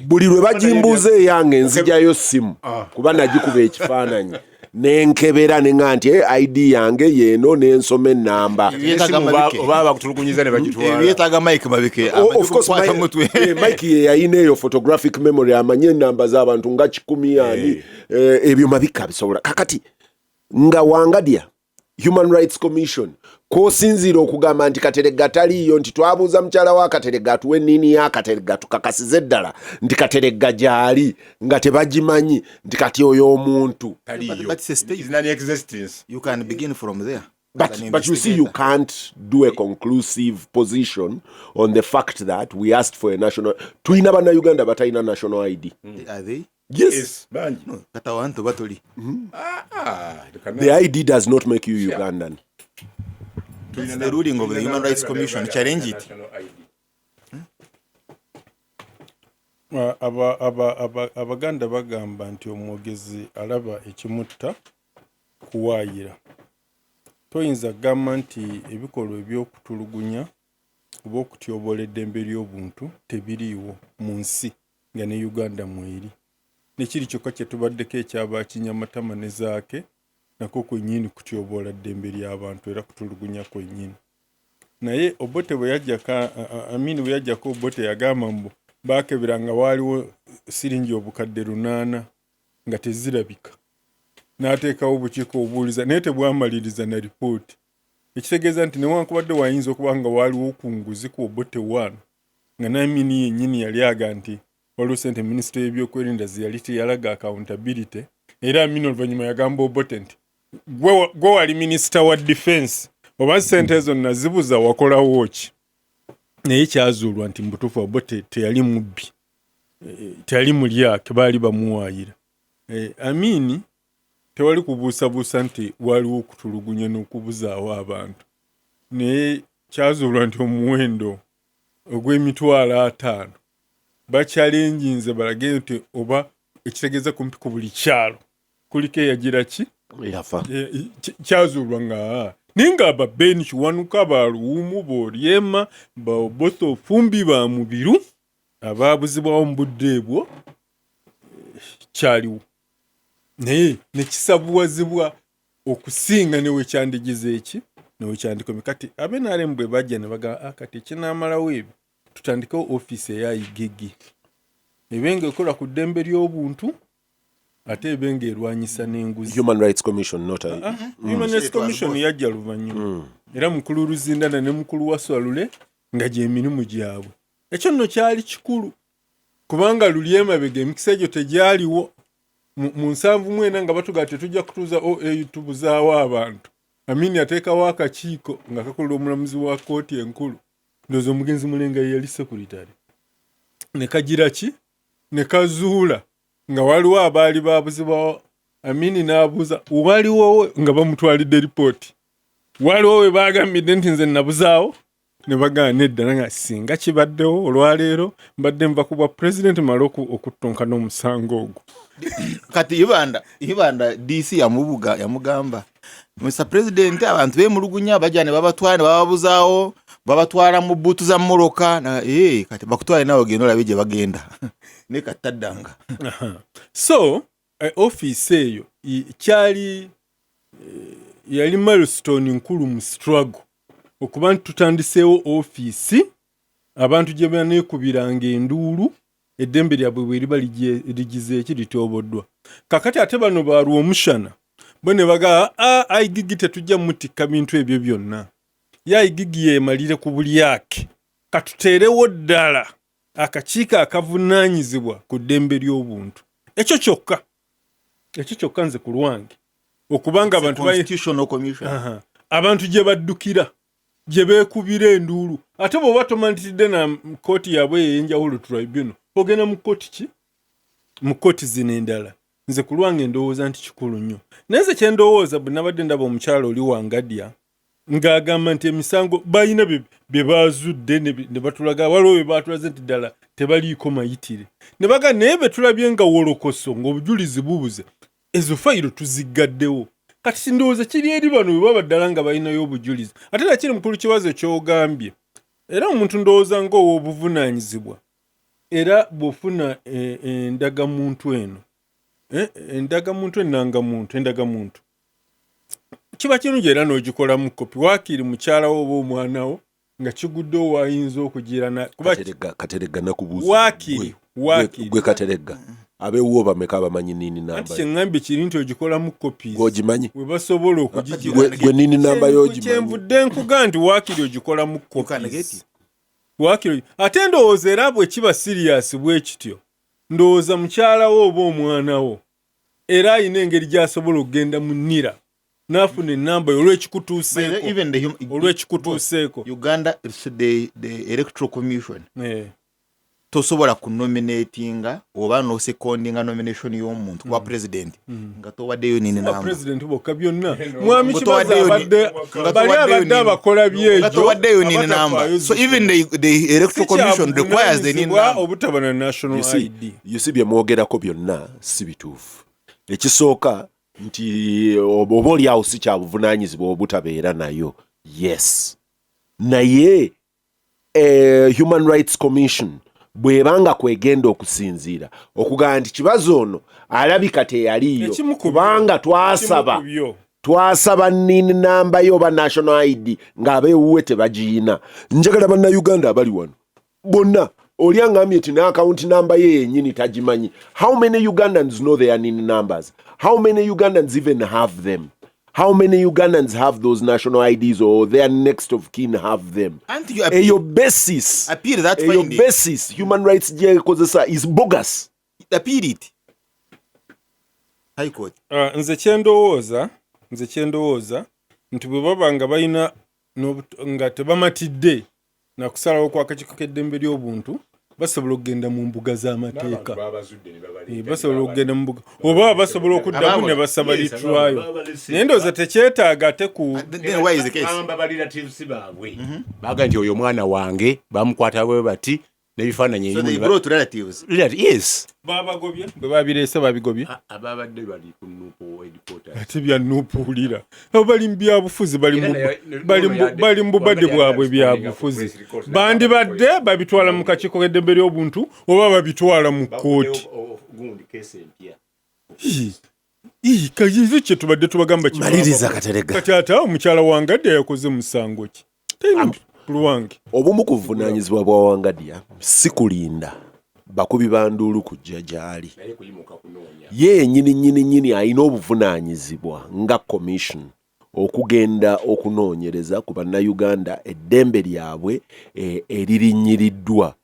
buli lwe bagimbuuza eyange nzijayo simu, kuba nagikuba ekifaananyi nenkebera neŋa nti "Eh, ID yange yeeno," nensoma enamba. Yeetaaga Mabike. Oba bakutulugunyiza ne bagitwala. Yeetaaga Mike Mabike. Oh, of course, Kukwata mutwe. Mike ye yayina eyo photographic memory, amanye enamba z'abantu nga 100 ani. Ebyo Mabike abisobola. Kakati nga Wangadya, Human Rights Commission, kwosinziira okugamba nti Kateregga taliiyo, nti twabuuza mukyala wa Kateregga atuwe NIN ya Kateregga tukakasize ddala nti Kateregga gyali, nga tebagimanyi, nti kati oyo omuntu Taliiyo. But it's a state. Is non-existence. You can begin from there as an But you see, you investigator. can't do a conclusive position on the fact that we asked for a national. Tulina Bannayuganda batalina national ID. Are they? Yes. Yes, bangi. No, kata wantu batuli. Ah, The ID does not make you Ugandan. That's the ruling of the Human Rights Commission. Challenge it. Abaganda bagamba nti omwogezi alaba ekimutta kuwaayira. Toyinza kugamba nti ebikolwa eby'okutulugunya oba okutyoboola eddembe ly'obuntu tebiriiwo mu nsi nga ne Uganda mweri. Nekiri kyokka kye tubaddeko ekyaba Kinyamatama ne Zaake, nakwo kwennyini kutyoboola ddembe ly'abantu era kutulugunya kwennyini. Naye Obote bwe yajjako, Amini bwe yajjako Obote, yagamba mbu baakebera nga waaliwo siringi 800,000 nga tezirabika, n'ateekawo obukiiko obuwuliza, naye tebwamaliriza na ripooti, ekitegeeza nti newankubadde wayinza okuba nga waaliwo ku nguzi ku Obote 1, nga n'Amini yennyini yali aga nti waliwo sente minisitule y'ebyokwerinda ze yali teyalaga accountability. Era Amini oluvannyuma yagamba Obote nti gwe wali minisita wa defense, oba sente ezo nazibuza wakolawo ki? Naye kyazuulwa nti mubutuufu Obote teyali mubbi, teyali mulyake, baali bamuwaayira. Amini tewali kubuusabuusa nti waliwo okutulugunya n'okubuzaawo abantu, naye kyazuulwa nti omuwendo ogw'emitwalo 50 bakyalenjinze balage nti oba ekitegeeza kumpi ku buli kyalo kuliko eyagira ki. Yafa. Kyazuulwa nga naye nga aba Ben Kiwanuka, ba Luwumu, b'Oryema, ba Oboth Ofumbi, ba Mubiru abaabuzibwawo mu budde bwo, kyaliwo, naye nekisabuwazibwa okusinga newekyandigize eki newekyandikomye. Kati abe NRM bwe bajja ne bagamba, "Ah, kati ekinaamalawo ebyo, tutandikewo ofiisi eya IGG ebe nga ekola ku ddembe ly'obuntu ate ebe nga erwanyisa n'enguzi." Human Rights Commission, not a Ah, Human Rights Commission yajja luvannyuma, era mukulu Luzindana ne mukulu Waswalule nga gyemirimu gyabwe. Ekyo nno kyali kikulu kubanga luli emabega emikisa egyo tegyaliwo. Mu 74 nga batugaa tetujja kutuuza OAU, tubuzaawo abantu, Amini ateekawo akakiiko nga kakolera omulamuzi wa kkooti enkulu, ndowooza omugenzi Mulenga ye yali sekuritale, ne kagira ki ne kazuula nga waliwo abaali babuzibwawo. Amini n'abuuza waliwo nga bamutwalidde ripooti, waliwo we bagambidde nti nze nabuzaawo, ne bagamba nedda. Nga singa kibaddewo olwaleero mbadde nva ku bwa pulezidenti male okuttonkana omusango ogwo. Kati Ibanda DC yamubuga, yamugamba, "Mr President, abantu bemulugunya, bajja ne babatwala ne bababuzaawo, babatwala mu buutu za mmotoka." Kati bakutwale nawe ogenda olabe gye bagenda. Naye kati taddanga. So ofiisi eyo kyali yali milestone nkulu mu struggle okuba nti tutandiseewo ofiisi abantu gye baneekubiranga enduulu eddembe lyabwe bwe liba ligize eki lityoboddwa. Kakati ate bano balwa omushana bo ne bagamba, "Ah, IGG tetujja mutikka bintu ebyo byonna, ye IGG yeemalire ku bulyake, katuteerewo ddala akakiiko akavunaanyizibwa ku ddembe ly'obuntu." Ekyo kyokka, ekyo kyokka nze ku lwange. Okubanga abantu Constitutional Commission. Abantu gye baddukira, gye beekubira enduulu. Ate bw'oba tomantidde na kooti yaabwe ey'enjawulo, tribunal, ogenda mu kooti ki? Mu kooti zino endala. Nze ku lwange ndowooza nti kikulu nnyo, naye nze kye ndowooza, bwe nabadde ndaba omukyalo oli Wangadya ng'agamba nti emisango balina bye bazudde ne batulaga, waliwo bye batulaze nti ddala tebaliiko mayitire, ne baga naye be tulabye nga wolokoso ng'obujulizi bubuze, ezo fayiro tuziggaddewo. Kati ndowooza kiri eri bano bwe baba ddala nga balinayo obujulizi. Ate nakiri mukulu Kibazo ky'ogambye, era omuntu ndowooza ng'ow'obuvunaanyizibwa, era bw'ofuna endagamuntu eno, endagamuntu, ennangamuntu, endagamuntu, kiba kirungi era n'ogikolamu kopi, waakiri mukyala wo oba omwana wo nga kiguddewo wayinza okugira kuba Kateregga, Kateregga, nakubuuza. Waakiri, waakiri. Gwe Kateregga, abeewuwo bameka abamanyi NIN Anti namba? Kyeŋŋambye kiri nti ogikolamu copies. Gweogimanyi? We basobola okugigira. Gwe NIN namba y'ogimanyi? Kyenvudde nkuga nti waakiri ogikolamu You can get copies. it. Waakiri ate ndowooza era bwe kiba serious bwe kityo, ndowooza mukyala wo oba omwana wo era alina engeri gy'asobola okugenda mu NIRA n'afuna enamba yo olw'ekikutuuseeko. Even the Olw'ekikutuuseeko. Uganda, it's the Electoral Commission. Tosobola kunominatinga oba nosecondinga nomination y'omuntu kuba president nga towaddeyo NIN Ba namba. president bokka byonna, mwami Nga Kibazo, towaddeyo abadde nga bali towaddeyo abadde abakola byejo nga towaddeyo NIN namba. So even the Electoral Commission requires the NIN number. Obutaba na national You see, ID. you see, bye mwogerako byonna si bituufu. Ekisooka nti oba oli awo si kyabuvunaanyizibwa obutabeera nayo, yes, naye Human Rights Commission bw'ebanga kwegenda okusinziira okugamba nti Kibazo ono alabika teyaliiyo Ekimu ku byo. kubanga twasaba Ekimu ku byo. twasaba NIN namba yo oba national ID ng'abeewuwe tebagiyina. Njagala Bannayuganda abali wano bonna, oli angambye nti n'akawunti namba ye yennyini tagimanyi. How many Ugandans know their NIN numbers? How many Ugandans even have them? How many Ugandans have those national IDs or their next of kin have them? Anti you appeal, Eyo basis appeal that eyo finding. basis human rights gyekozesa is bogus. Appeal it. High Court. Ah, nze kyendowooza nti bwe baba nga balina nga tebamatidde nakusalawo kwakakiiko k'eddembe ly'obuntu, basobola okugenda mu mbuga z'amateeka. Basobola okugenda mu mbuga oba basobola okuddamu ne basaba retrial, naye ndowooza tekyetaaga ate ku Then why is the case? Bagamba ba relatives baabwe, baga nti oyo omwana wange bamukwata bwe bati n'ebifaananyi. So they brought relatives. Yes. Babagobye bwe babireese, babigobye. Ababadde bali ku NUP headquarters. Ate bya NUP wulira, abo bali mu byabufuzi, bali mu bubadde bwabwe byabufuzi. Bandibadde babitwala mu kakiiko k'eddembe ly'obuntu oba babitwala mu kkooti. Gundi case empya. Ii, kayizi kye tubadde tubagamba kye. Maliriza, Kateregga. Kati ate awo mukyala Wangadde yakoze musango ki? Talina lwange. Obumu ku buvunaanyizibwa bwa Wangadya si kulinda bakubi ba nduulu kujja gy'ali. Naye kuyimuka kunoonya. Ye yennyini nnyini nnyini alina obuvunaanyizibwa nga commission okugenda okunoonyereza ku Bannayuganda eddembe lyabwe eririnyiriddwa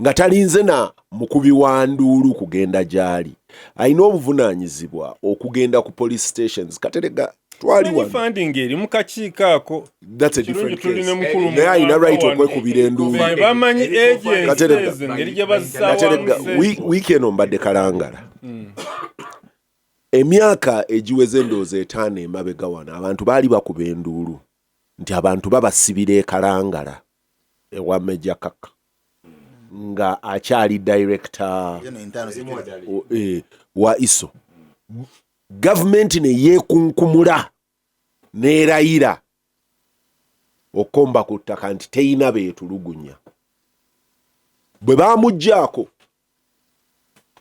nga talinze na mukubi wa nduulu kugenda gy'ali. Alina obuvunaanyizibwa okugenda ku police stations. Katerega, twali Manyi wano. Funding eri mu kakiiko ako. That's a Kirungi different tulina case. mukulu Naye alina right wano. okwekubira enduulu. Be bamanyi agencies Katerega. ezo engeri gye bazzaawamu Katerega, ssente. Wiiki eno mbadde Kalangala. Emyaka egiweze endowooza 5 emabega wano, abantu baali bakuba enduulu nti abantu babasibira e Kalangala ewa Meja Kaka nga akyali director You know, internal security. wa ISO. Gavumenti ne yeekunkumula n'erayira okukomba ku ttaka nti teyina beetulugunya. Bwe baamuggyaako,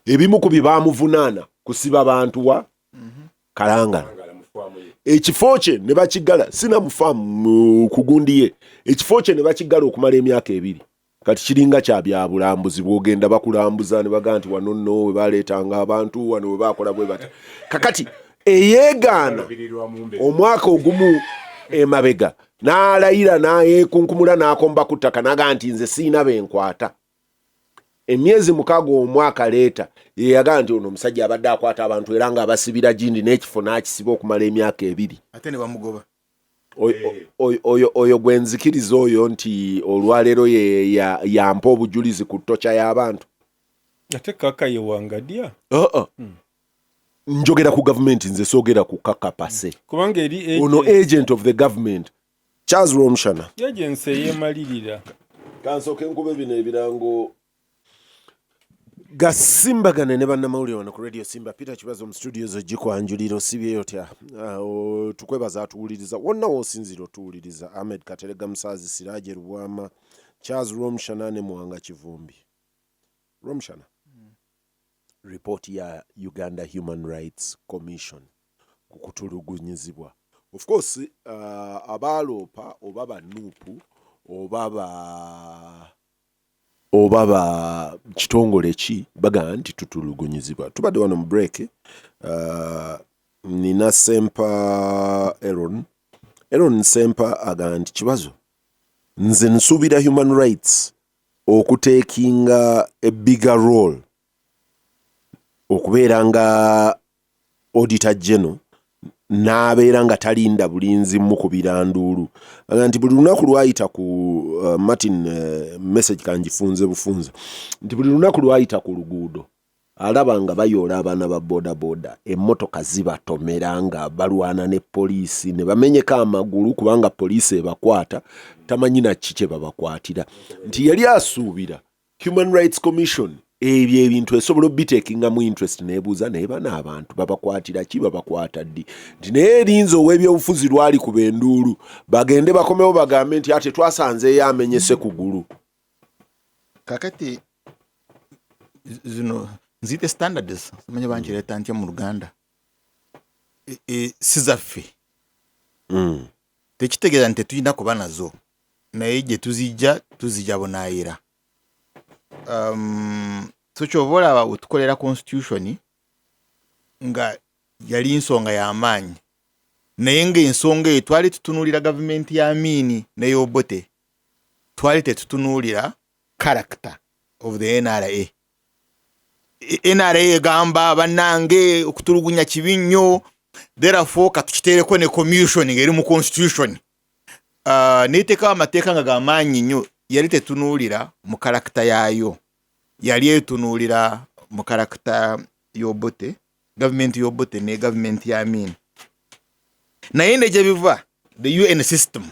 ebimu ku bye baamuvunaana kusiba bantu wa Kalangala, ekifo kye ne bakiggala. Sinamufaamu ku gundi ye, ekifo kye ne bakiggala okumala emyaka 2. Kati kiringa kya byabulambuzi, bwogenda bakulambuza ne bagaa nti wano nno we baleetanga abantu, wano we bakola bwe bati. Kakati eyeegaana omwaka ogumu emabega n'alayira n'ayeekunkumula n'akomba ku ttaka n'agaa nti nze siina benkwata. Emyezi 6 omwaka leeta yeyagamba nti ono omusajja abadde akwata abantu era ng'abasibira gindi n'ekifo n'akisiba okumala emyaka 2. Ate ne bamugoba. Oyo gwe nzikiriza oyo nti olwaleero yampa obujulizi ku ttokya y'abantu. Ate Kaka ye Wangadya? Njogera ku gavumenti, nze soogera ku Kaka per se. Kubanga eri ono agent of the government, Charles Rwomushana. Agency eyemalirira. Kansooke nkube bino ebirango gasimbagane ne bannamawulire wano ku Radio Simba. Peter Kibazo mu studios ogikwanjulira, osibyeyo otya? Tukwebaza atuwuliriza wonna w'osinziira otuwuliriza. Ahmed Katerega Musaazi, Siraje Lubwama, Charles Rwomushana ne Muwanga Kivumbi. Rwomushana, ripooti ya Uganda Human Rights Commission ku kutulugunyizibwa, of course abaloopa oba ba NUP oba ba kitongole ki bagamba nti tutulugunyizibwa. Tubadde wano mu break, nina Sempa Aron. Aron Sempa agamba nti, "Kibazo, nze nsuubira human rights okutekinga a bigger role okubeera nga Auditor General n'abeera nga talinda bulinzi mukubira nduulu." Aga nti buli lunaku lwayita ku Martin, message kangifunze bufunze, nti buli lunaku lwayita ku luguudo alaba nga bayoola abaana ba bodaboda, emmotoka zibatomera nga balwana ne poliisi ne bamenyeka amagulu kubanga poliisi ebakwata tamanyi naki kye babakwatira, nti yali asuubira Human Rights Commission ebyo ebintu esobola obitekingamu interest nebuuza naye bano abantu babakwatira ki, babakwata ddi, nti naye erinza ow'ebyobufuzi lwali ku benduulu bagende bakomewo bagambe nti ate twasanzeeyo amenyese kugulu. Kakati zino nziyite standards, simanyi bankireeta ntya mu Luganda. Si zaffe. Tekitegeeza nti tetulina kuba nazo, naye gye tuzijja tuzijja bunaayira. So kyova olaba wetukolera constitution nga yali nsonga y'amaanyi, naye ng'ensonga eyo twali tutunuulira gavumenti ya Amini n'ey'Obote, twali tetutunuulira character of the NRA. NRA egamba bannange okutulugunya kibi nnyo, therefore katukiteereko ne commission ng'eri mu constitution, neteekawo amateeka nga gamaanyi nnyo. Yali tetunuulira mu character yaayo, yali etunuulira mu character y'Obote, gavumenti y'Obote ne gavumenti ya Amin. Naye ne gye biva, the UN system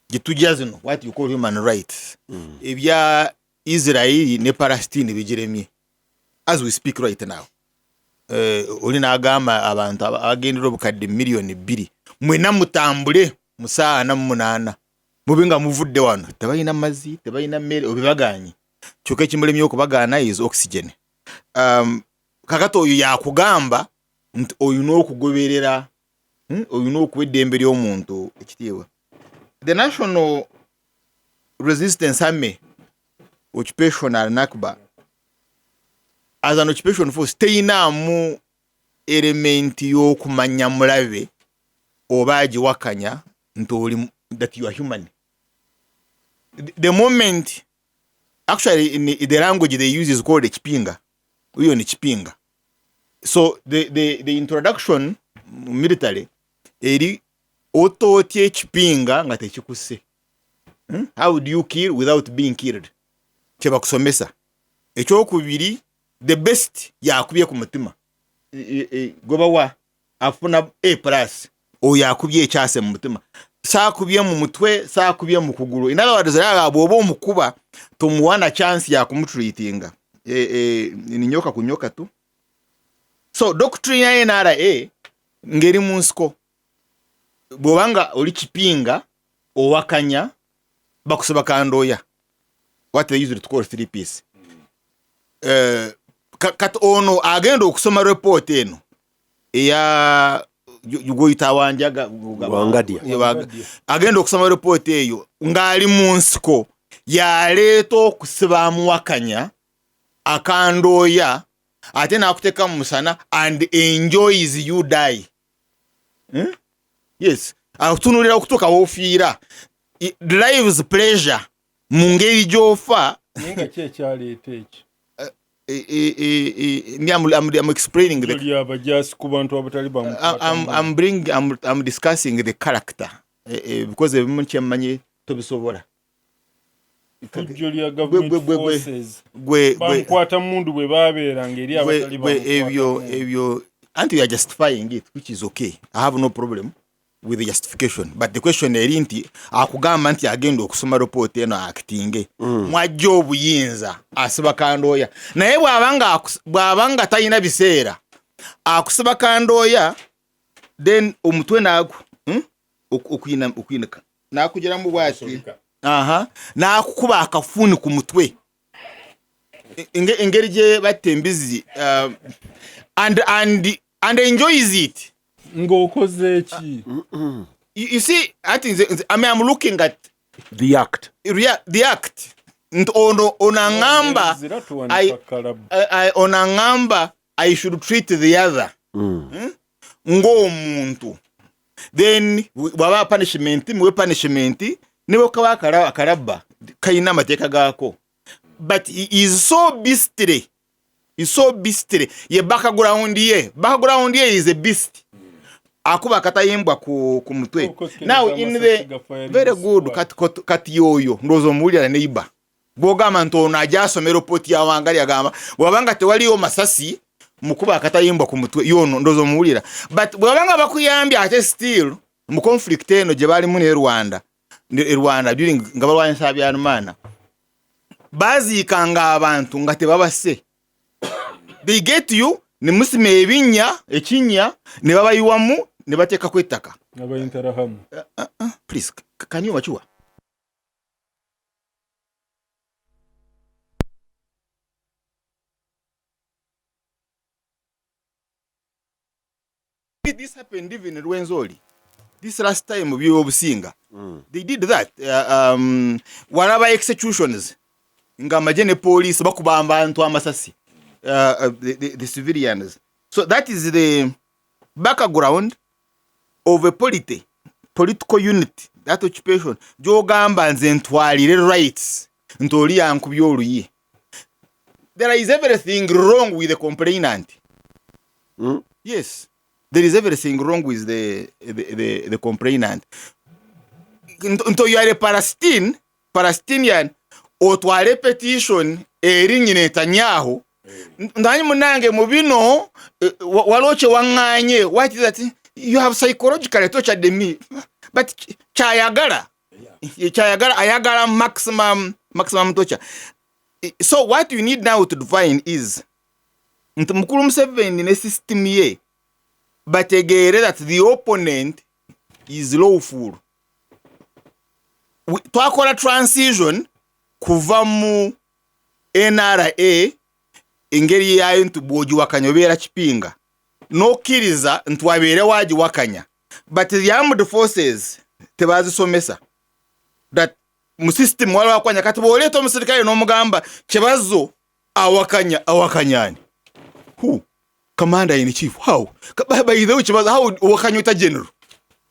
gye tujja zino, what you call human rights, ebya Israeli ne Palestine bigiremye as we speak right now. Oli n'agamba abantu abagendera obukadde 2 miliyoni mwena mutambule mu saawa 48 mube nga muvudde wano, tebalina mazzi, tebalina mmere, obibaganye. Kyokka ekimulemye okubagaana is oxygen. Kakati oyo yakugamba nti olina okugoberera, olina okuwa eddembe ly'omuntu ekitiibwa. The National Resistance Army occupational Nakba as an occupation force teyinaamu element y'okumanya mulabe oba agiwakanya nti oli that you are human. The moment actually in the language they use is called ekipinga, huyo ni kipinga. So the introduction military eri otootya ekipinga nga tekikusse. How do you kill without being killed? Kyebakusomesa. Ekyokubiri, the best yakubye ku mutima. Gwe bawa afuna A plus oyo akubye ekyase mu mutima, saakubye mu mutwe, saakubye mu kugulu. In other words, era bw'oba omukuba tomuwa na chance yakumutreatinga. Ni nyoka ku nyoka tu. So doctrine ya NRA ngeri mu nsiko, bw'obanga oli kipinga owakanya bakusaba kandooya, what they usually call three piece. Kati ono agenda okusoma report eno eya gwoyita Wanjaga. Wangadya. Agenda okusoma report eyo ng'ali mu nsiko, yaleeta okusiba amuwakanya akandooya ate n'akuteeka mu musana and enjoys you die, Yes, akutunulira okutuuka woofiira. Derives pleasure mu ngeri gy'ofa. Naye nga ki ekyaleeta ekyo? I'm explaining the Abajaasi ku bantu abatali I'm, bring, I'm discussing the character because ebimu kyemmanyi tobisobola. Tujjo lya government forces bamukwata mundu bwe babeeranga eri abatali. Ebyo ebyo anti you are justifying it, which is okay. I have no problem with the justification, but the question eri nti akugamba nti agenda okusoma report eno actinge mwajja obuyinza asiba kandooya, naye bw'aba nga talina biseera akusiba kandooya, then omutwe naagu okuyinika nakugeramu bwati, aha, nakukuba akafuuni ku mutwe. Engeri gye batta embizi and enjoys it. Ng'okoze eki? You see, ati nze, I mean, I'm looking at the act. The act nti ono onaŋŋamba onaŋŋamba I should treat the other ng'omuntu, then bw'aba punishment muwe punishment, ne bwekaba akalabba kalina amateeka gaako, but he is so beastly, is so beastly. Ye background ye, background ye is a beast, akuba akatayimbwa ku mutwe. Now in the very good kati yoyo ndowooza omuwulira neighbor bwogamba nti ono ajja asomera report ya Wangali, agamba bw'abanga tewaliyo masasi mukuba akatayimbwa ku mutwe, yono ndowooza omuwulira. But bw'abanga bakuyambye ate still mu conflict eno gye balimu ne Rwanda, ne Rwanda during nga balwanyisa Habyarimana, baziikanga abantu nga tebabase. They get you ne musima ebinnya, ekinnya ne babayiwamu ne bateekako ettaka. Abayinterahamwe. Please, can you mature? This happened even in Rwenzori this last time byobusinga. They did that. Walaba executions nga amagye ne police bakuba abantu amasasi, the civilians. So that is the background of a political unit, that occupation gyogamba nze ntwalire rights nti oli yankubye oluyi. There is everything wrong with the complainant. Yes, there is everything wrong with the complainant. Nto you are a Palestinian, otwale petition eri Netanyahu, ndanyi munange mu bino waliwo kye waŋŋaanye. What is that? You have psychologically tortured me, but kyayagala, kyayagala, ayagala maximum torture. So what you need now to define is nti mukulu Museveni ne system ye bategeere that the opponent is lawful. Twakola transition kuva mu NRA, engeri yayo nti bw'ogiwakanya obeera kipinga, n'okkiriza nti wabeere wagiwakanya, but the armed forces tebazisomesa that mu system waliwo akwanya. Kati bw'oleeta omusirikale n'omugamba kyebazo awakanya, awakanyani? Who? Commander in chief? How? By the way, kibazo, how owakanya ota general?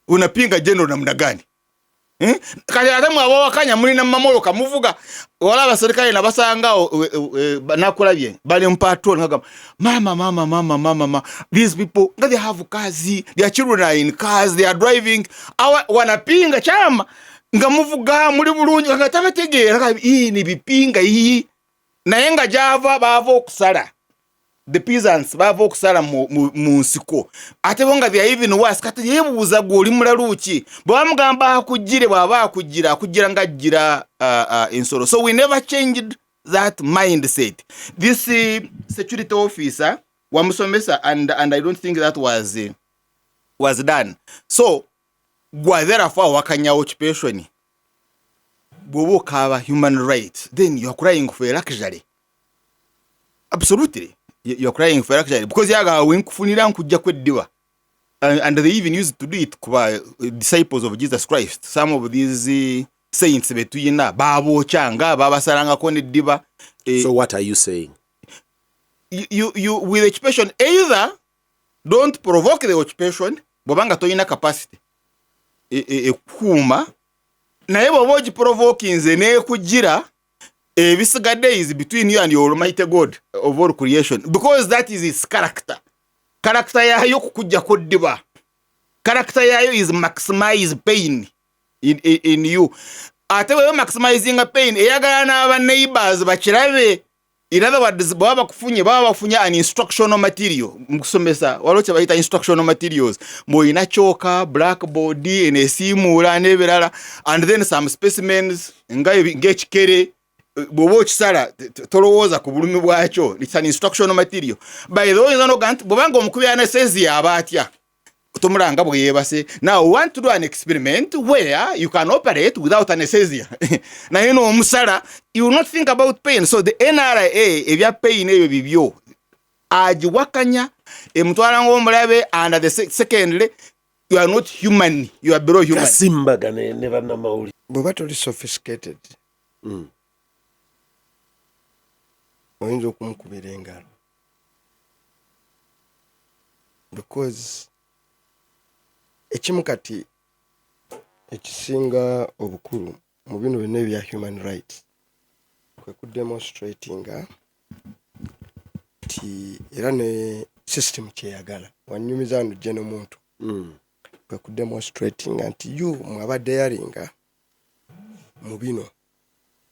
Unapinga general namna gani, eh? Kati ate mwe abawakanya mulina mamoloka muvuga. Wala abaserikale nabasangawo nakulabye bali mu patrol, ngagamba mama mama mama mama mama, these people nga they have cars, their children are in cars, they are driving. Awa wanapinga chama nga muvuga muli bulungi, nga tabategeera hii ni bipinga hii. Naye nga gyava baava okusala the peasants, baava okusala mu nsiko, ate bo nga they are even worse. Kati yeebuuza gwe oli mulalu ki bwe bamugamba akugire, bw'aba akugira akugira nga ajgira ensolo. So we never changed that mindset. This security officer wamusomesa, and I don't think that was done. So gwa therefore awakanya occupation, bw'oba okaaba human rights, then you are crying for a luxury. Absolutely, you are crying for a luxury, because yaga wenkufunira nkujja kweddiba. And they even used to do it kuba disciples of Jesus Christ. Some of these saints betuyina babokyanga, babasalangako neddiba. So what are you saying? You with occupation, either don't provoke the occupation bwobanga toyina capacity ekukuuma, naye bw'oba ogiprovokinze n'ekugira. Ebisigadde is between you and your almighty God of all creation, because that is its character. Character yayo kukujjako ddiba. Character yayo is maximize pain in you. Ate bweba maximizinga pain, eyagala n'aba neighbors bakirabe. In other words, baba bakufunye, baba bafunye an instructional material. Mukusomesa waliwo kye bayita instructional materials, mwolina chalk, blackboard eno esiimuula n'ebirala, and then some specimens nga ng'ekikere. Bw'oba okisala, tolowooza ku bulumi bwakyo. It's an instructional material. By the way, oyinza n'ogamba nti bw'obanga omukubi anesthesia aba atya, tomulanga bwe yeebase. Now we want to do an experiment where you can operate without anesthesia, naye n'omusala, you will not think about pain. So the NRA, ebya pain ebyo bibyo agiwakanya, emutwala ng'omulabe. And the secondly, you are not human, you are below human. Gasimbagane ne bannamawulire. Bw'oba toli sophisticated, oyinza okumukubira engalo, because ekimu kati ekisinga obukulu mu bino byonna ebya human rights kwe kudemonstratinga nti era ne system kyeyagala wanyumiza wano jje n'omuntu, kwe kudemonstratinga nti you mwabadde yalinga mu bino.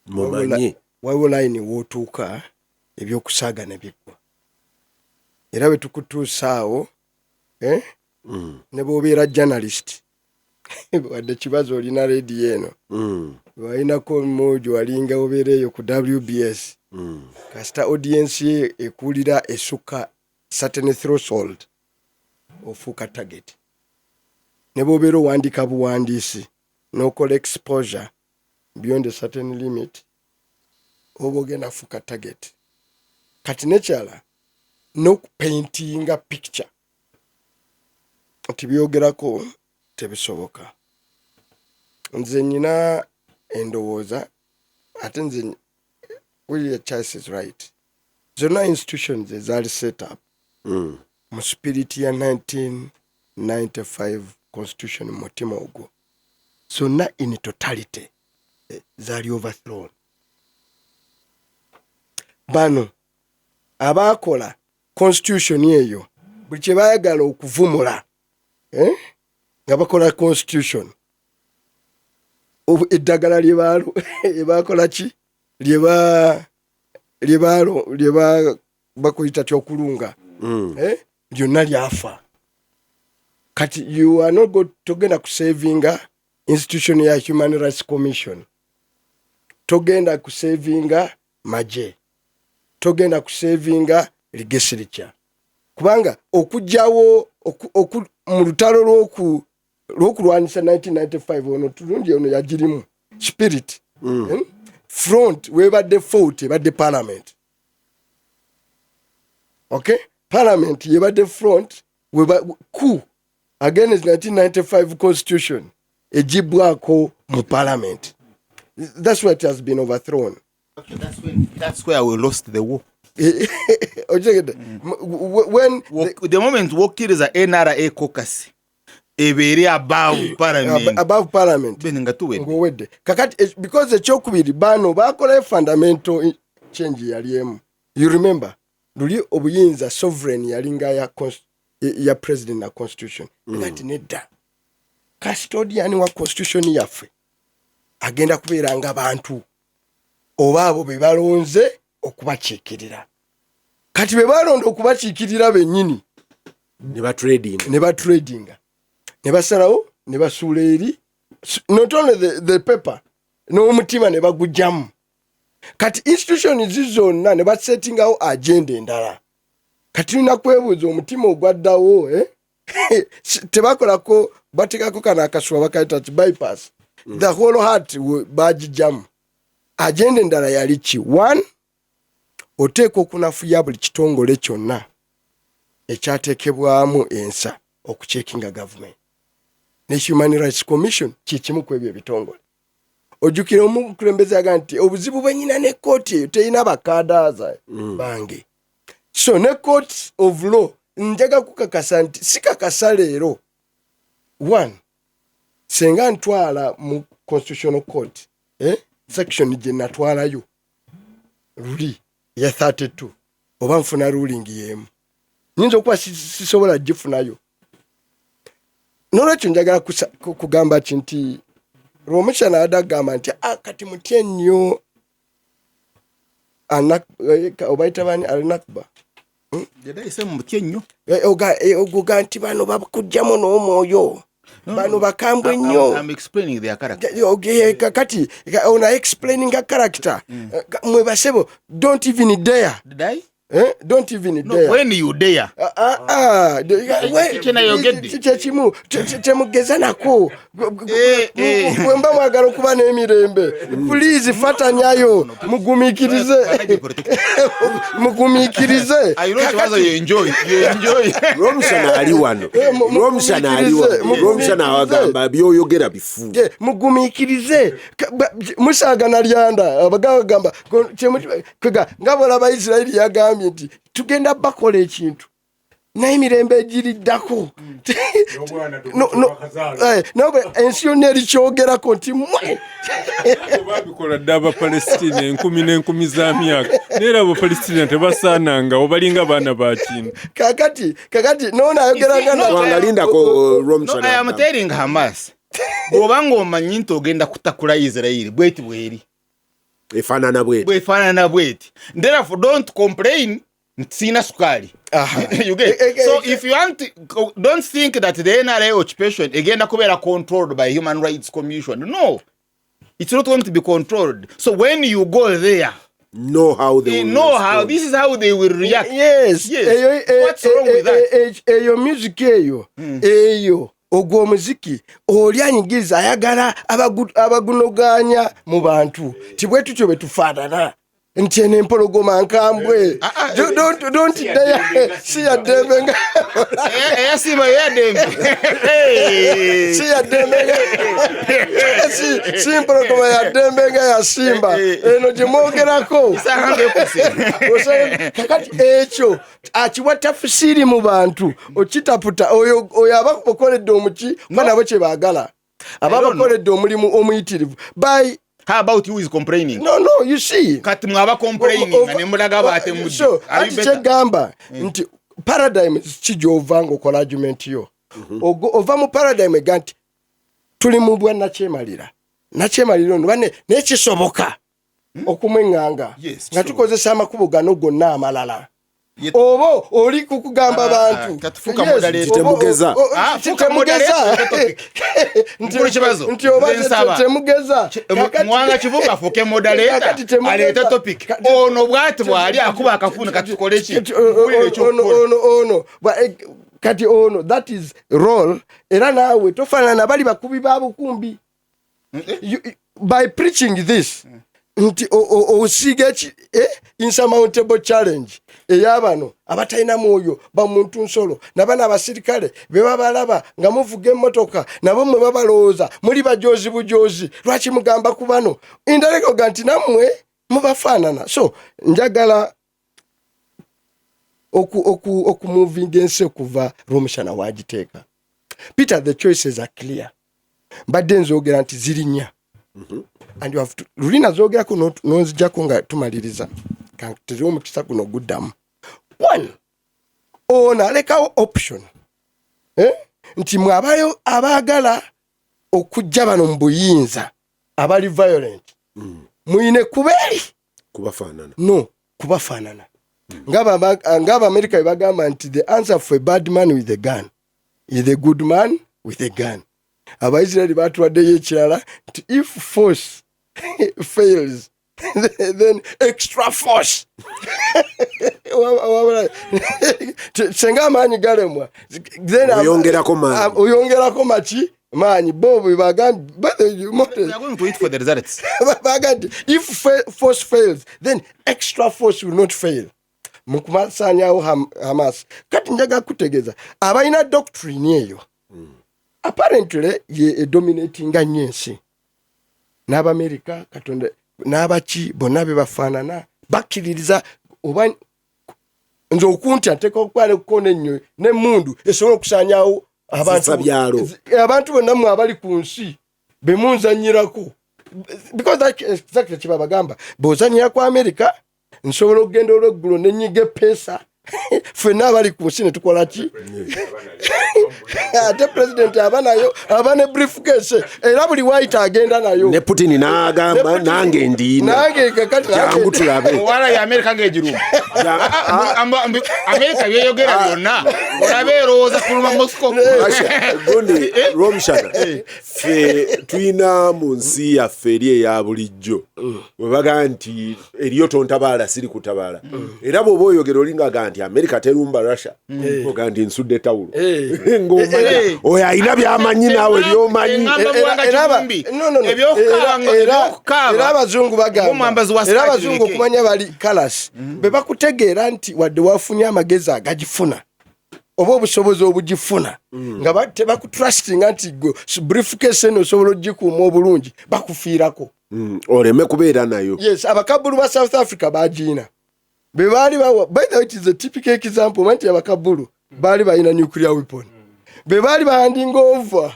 Mumanye. Waliwo layini w'otuuka, ebyokusaaga ne biggwa, era bwe tukutuusa awo, eh? Ne bw'obeera journalist, wadde kibazo olina rediyo eno, walinako mu walinga obeera eyo ku WBS, kasita audience ye ekuwulira esukka certain threshold, ofuuka target. Ne bw'obeera owandiika buwandiisi n'okola exposure beyond a certain limit, oba ogenda fuuka target. Kati nekyala n'okupaintinga picture nti byogerako tebisoboka. Nze nyina endowooza, ate nze William Charles is right, zonna institutions ezaali set up mu spirit ya 1995 constitution, mu mutima ogwo, zonna in totality zaali overthrown. Bano abaakola constitution eyo, buli kye baayagala okuvumula, eh, nga bakola constitution, eddagala lye baakola ki, lye ba bakuyita kyokulunga, eh, lyonna lyafa. Kati you are not go, togenda kusavinga institution ya Human Rights Commission, togenda kusavinga maje, togenda kusavinga legislature, kubanga okugjawo mu lutalo lw'okulwanisa 1995, ono tulungi ono yagirimu spirit. Front webadde fault ebadde parliament. Okay, parliament yebadde front weba coup against 1995 constitution egibwako mu parliament. That's what has been overthrown. That's where we lost the war. Okitegedde? When The moment wokkiriza NRA caucus ebeere above parliament, above parliament, then nga tuwedde. Ng'owedde. Kakati because ekyokubiri, bano bakolayo fundamental change yali emu. You remember luli obuyinza sovereign yalinga ya president na constitution. Kati nedda, custodian wa constitution yaffe agenda kubeera nga bantu oba abo be balonze okubakiikirira. Kati be balonda okubakiikirira bennyini ne batrading. Ne batradinga, ne basalawo ne basuula eri not only the paper, n'omutima ne bagugjamu. Kati institution zi zonna ne basettingawo agenda endala. Kati tulina kwebuuza omutima ogwaddawo, eh? Tebakolako, batekako kano akasuwa bakayita ki, bypass. The whole heart bagijjamu. Agenda endala yali ki? One, oteeka okunafuya buli kitongole kyonna ekyateekebwamu ensa okucheckinga gavumenti, ne Human Rights Commission kyekimu ku ebyo ebitongole. Ojjukira omukulembeze yaga nti obuzibu bwenyina ne kooti eyo terina bakadaaza bange. So ne court of law, njaga kukakasa nti sikakasa leero. One, senga ntwala mu Constitutional Court, eh? Section gye natwalayo Luli ya 32 oba nfuna ruling yemu, nyinza okuba sisobola gifunayo. Nolwekyo njagala kugamba ki nti Lwomushana adde agamba nti, "Ah, kati mutye nnyo obayita bani, Alnakba." Mutye nnyo. Oguga nti bano bakugjamu n'omwoyo, bano bakambwe nnyo. Kakati ono explaining a character. Mwe basebo, don't even dare. Did I? Eh? Don't even No, dare. when you dare. Ah, ah, ah. Kyenayogedde. Kyekimu temugeza nako. Eh, eh. Bwemba mwagala okuba n'emirembe, please fatanyayo, mugumiikirize, mugumiikirize. Ayina ekibazo, you enjoy. You enjoy. Lwomushana ali wano. Lwomushana ali wano. Lwomushana awagamba byoyogera bifu. Mugumiikirize. Musaagana lyanda abagaba bagamba kwega nga bolaba Isirayiri yagambye nti tugenda bakola ekintu naye emirembe egiriddako. No, ensi yonna erikyogerako nti mwe Babikola dda Abapalestina enkumi n'enkumi za myaka, naye era Abapalestina tebasaanangawo, balinga baana ba kintu. Kakati nono ayogeranga Wanga lindako, No, Lwomushana. I am telling Hamas. Bw'oba ng'omanyi nti ogenda kutakula Israel, bweti bweri. Efaanana bweti. Bwefaanana bweti. Therefore don't complain nti siina sukaali. You get? So if you want to, don't think that the NRA occupation egenda kubeera controlled by Human Rights Commission. No. It's not going to be controlled. So when you go there, Know how they they will know how respond. this is how they will react. Yes. Yes. Eyo, What's wrong with that? eyo music eyo, eyo ogwo omuziki oli anyigiriza, ayagala abagunoganya mu bantu ti bwe tutyo bwe tufaanana, nti eno empologoma nkambwe. Ah, ah, Don't dare, si yaddembe nga Eyasimba yaddembe. Si yaddembe nga si mpologoma yaddembe nga yasimba eno gye mwogerako. Kakati ekyo akiwa tafusiri mu bantu, okitaputa oyo aba okoledde omuki kuba nabo kye baagala aba I don't know. bakoledde omulimu omuyitirivu by How about you is complaining? No, you see, Kati mwaba complaining nga ne mulaga batemudde. So Are you ati better? kyegamba nti paradigm ki gyova ngaokola argument yo. Ova mu paradigm ega nti tuli mu bwa nakyemalira, nakyemalira ono bane naye kisoboka okumweŋŋanga Yes, nga kisoboka. tukozesa amakubo gano gonna amalala, oba oli kukugamba Ah, bantu. ah, katufuuka Yes, moderator. Temugeza. Ah, fuuka temugeza. moderator. Mukulu kibazo, Nti oba nze nsaba. temugeza. Muwanga Kivuga afuuke moderator, Kakati temugeza. aleete topic. Ono bw'ati bw'ali akuba akafuni, kati tukole ki? Kati, Mpulira ono ekyokukola. ono kati ono that is role, era naawe tofaanana bali bakubi ba bukumbi. By preaching this nti osiiga eki insurmountable challenge ey'abano abatalina mwoyo bamuntu nsolo, nabano abasirikale be babalaba nga muvuga emmotoka, nabo mwe babalowooza muli bajozi bujozi. Lwaki mugamba ku bano indalekoga nti nammwe mubafaanana? So njagala okumuvinga ensi okuva Lwomushana wagiteeka. Peter, the choices are clear. Mbadde nzogera nti ziri nnya and you have to, luli nazogerako nonzijjako nga tumaliriza, kantere omukisa guno guddamu. One, ono alekawo option, eh? Nti mwe abayo abaagala okujja bano mu buyinza abali violent, muyine kubeeri Kubafaanana. No, kubafaanana ng'Abamerika bwe bagamba nti the answer for a bad man with a gun is a good man with a gun. Abaisiraeri batuwaddeyo ekirala nti if force fails, then extra force. Senga amaanyi galemwa, then Oyongerako maanyi. Oyongerako maki maanyi bo bwe bagambye. We are going to wait for the results. Bagambye nti if force fails, then extra force will not fail mu kumasanyawo Hamas. Kati njagala kutegeeza abalina doctrine eyo, apparently ye edominatinga nnyo ensi n'Abamerika, Katonda n'abaki bonna be bafaanana bakkiririza oba nze okuntya nteeka okukwala ekukona ennyo n'emmundu esobola okusaanyaawo abantu. Zisa byalo. Abantu bonna mmwe abali ku nsi bemunzanyirako, because that exactly kyebabagamba, bw'ozanyira ku America. Nsobola okugenda olweggulo nenyiga epeesa, ffenna abali ku nsi ne tukola ki? Ate president aba nayo, aba ne briefcase, era buli waita agenda nayo. Ne Putin n'agamba, nange ndiina. Nange kakati. Jangu tulabe. Owala ya Amerika ng'egiruma. Amerika byeyogera byonna olaba erowooza kuluma Moscow. Russia, gundi Rwomushana, ffe tulina mu nsi yaffe eri eya bulijjo bwe bagaa nti eriyo tontabaala siri kutabaala, era bw'oba oyogera olingaga nti Amerika terumba Russia, ogaa nti nsudde tawulo, ng'omanya oyo alina byamanyi naawe byomanyi. Engamba Muwanga Kivumbi. No, no, no. Ebyokukaaba Era abazungu bagamba, ng'omwambazi wa era sikaati abazungu leke. okumanya bali kalasi be bakutegeera nti wadde wafunye amagezi agagifuna oba obusobozi obugifuna, nga tebakutrustinga nti gwe briefcase eno osobola ogikuuma obulungi, bakufiirako. Oleme kubeera nayo. Yes, abakabulu ba South Africa bagiina be baali bawa. By the way, it is a typical example. Omanyi nti abakabulu baali balina nuclear weapon, be baali bahandinga over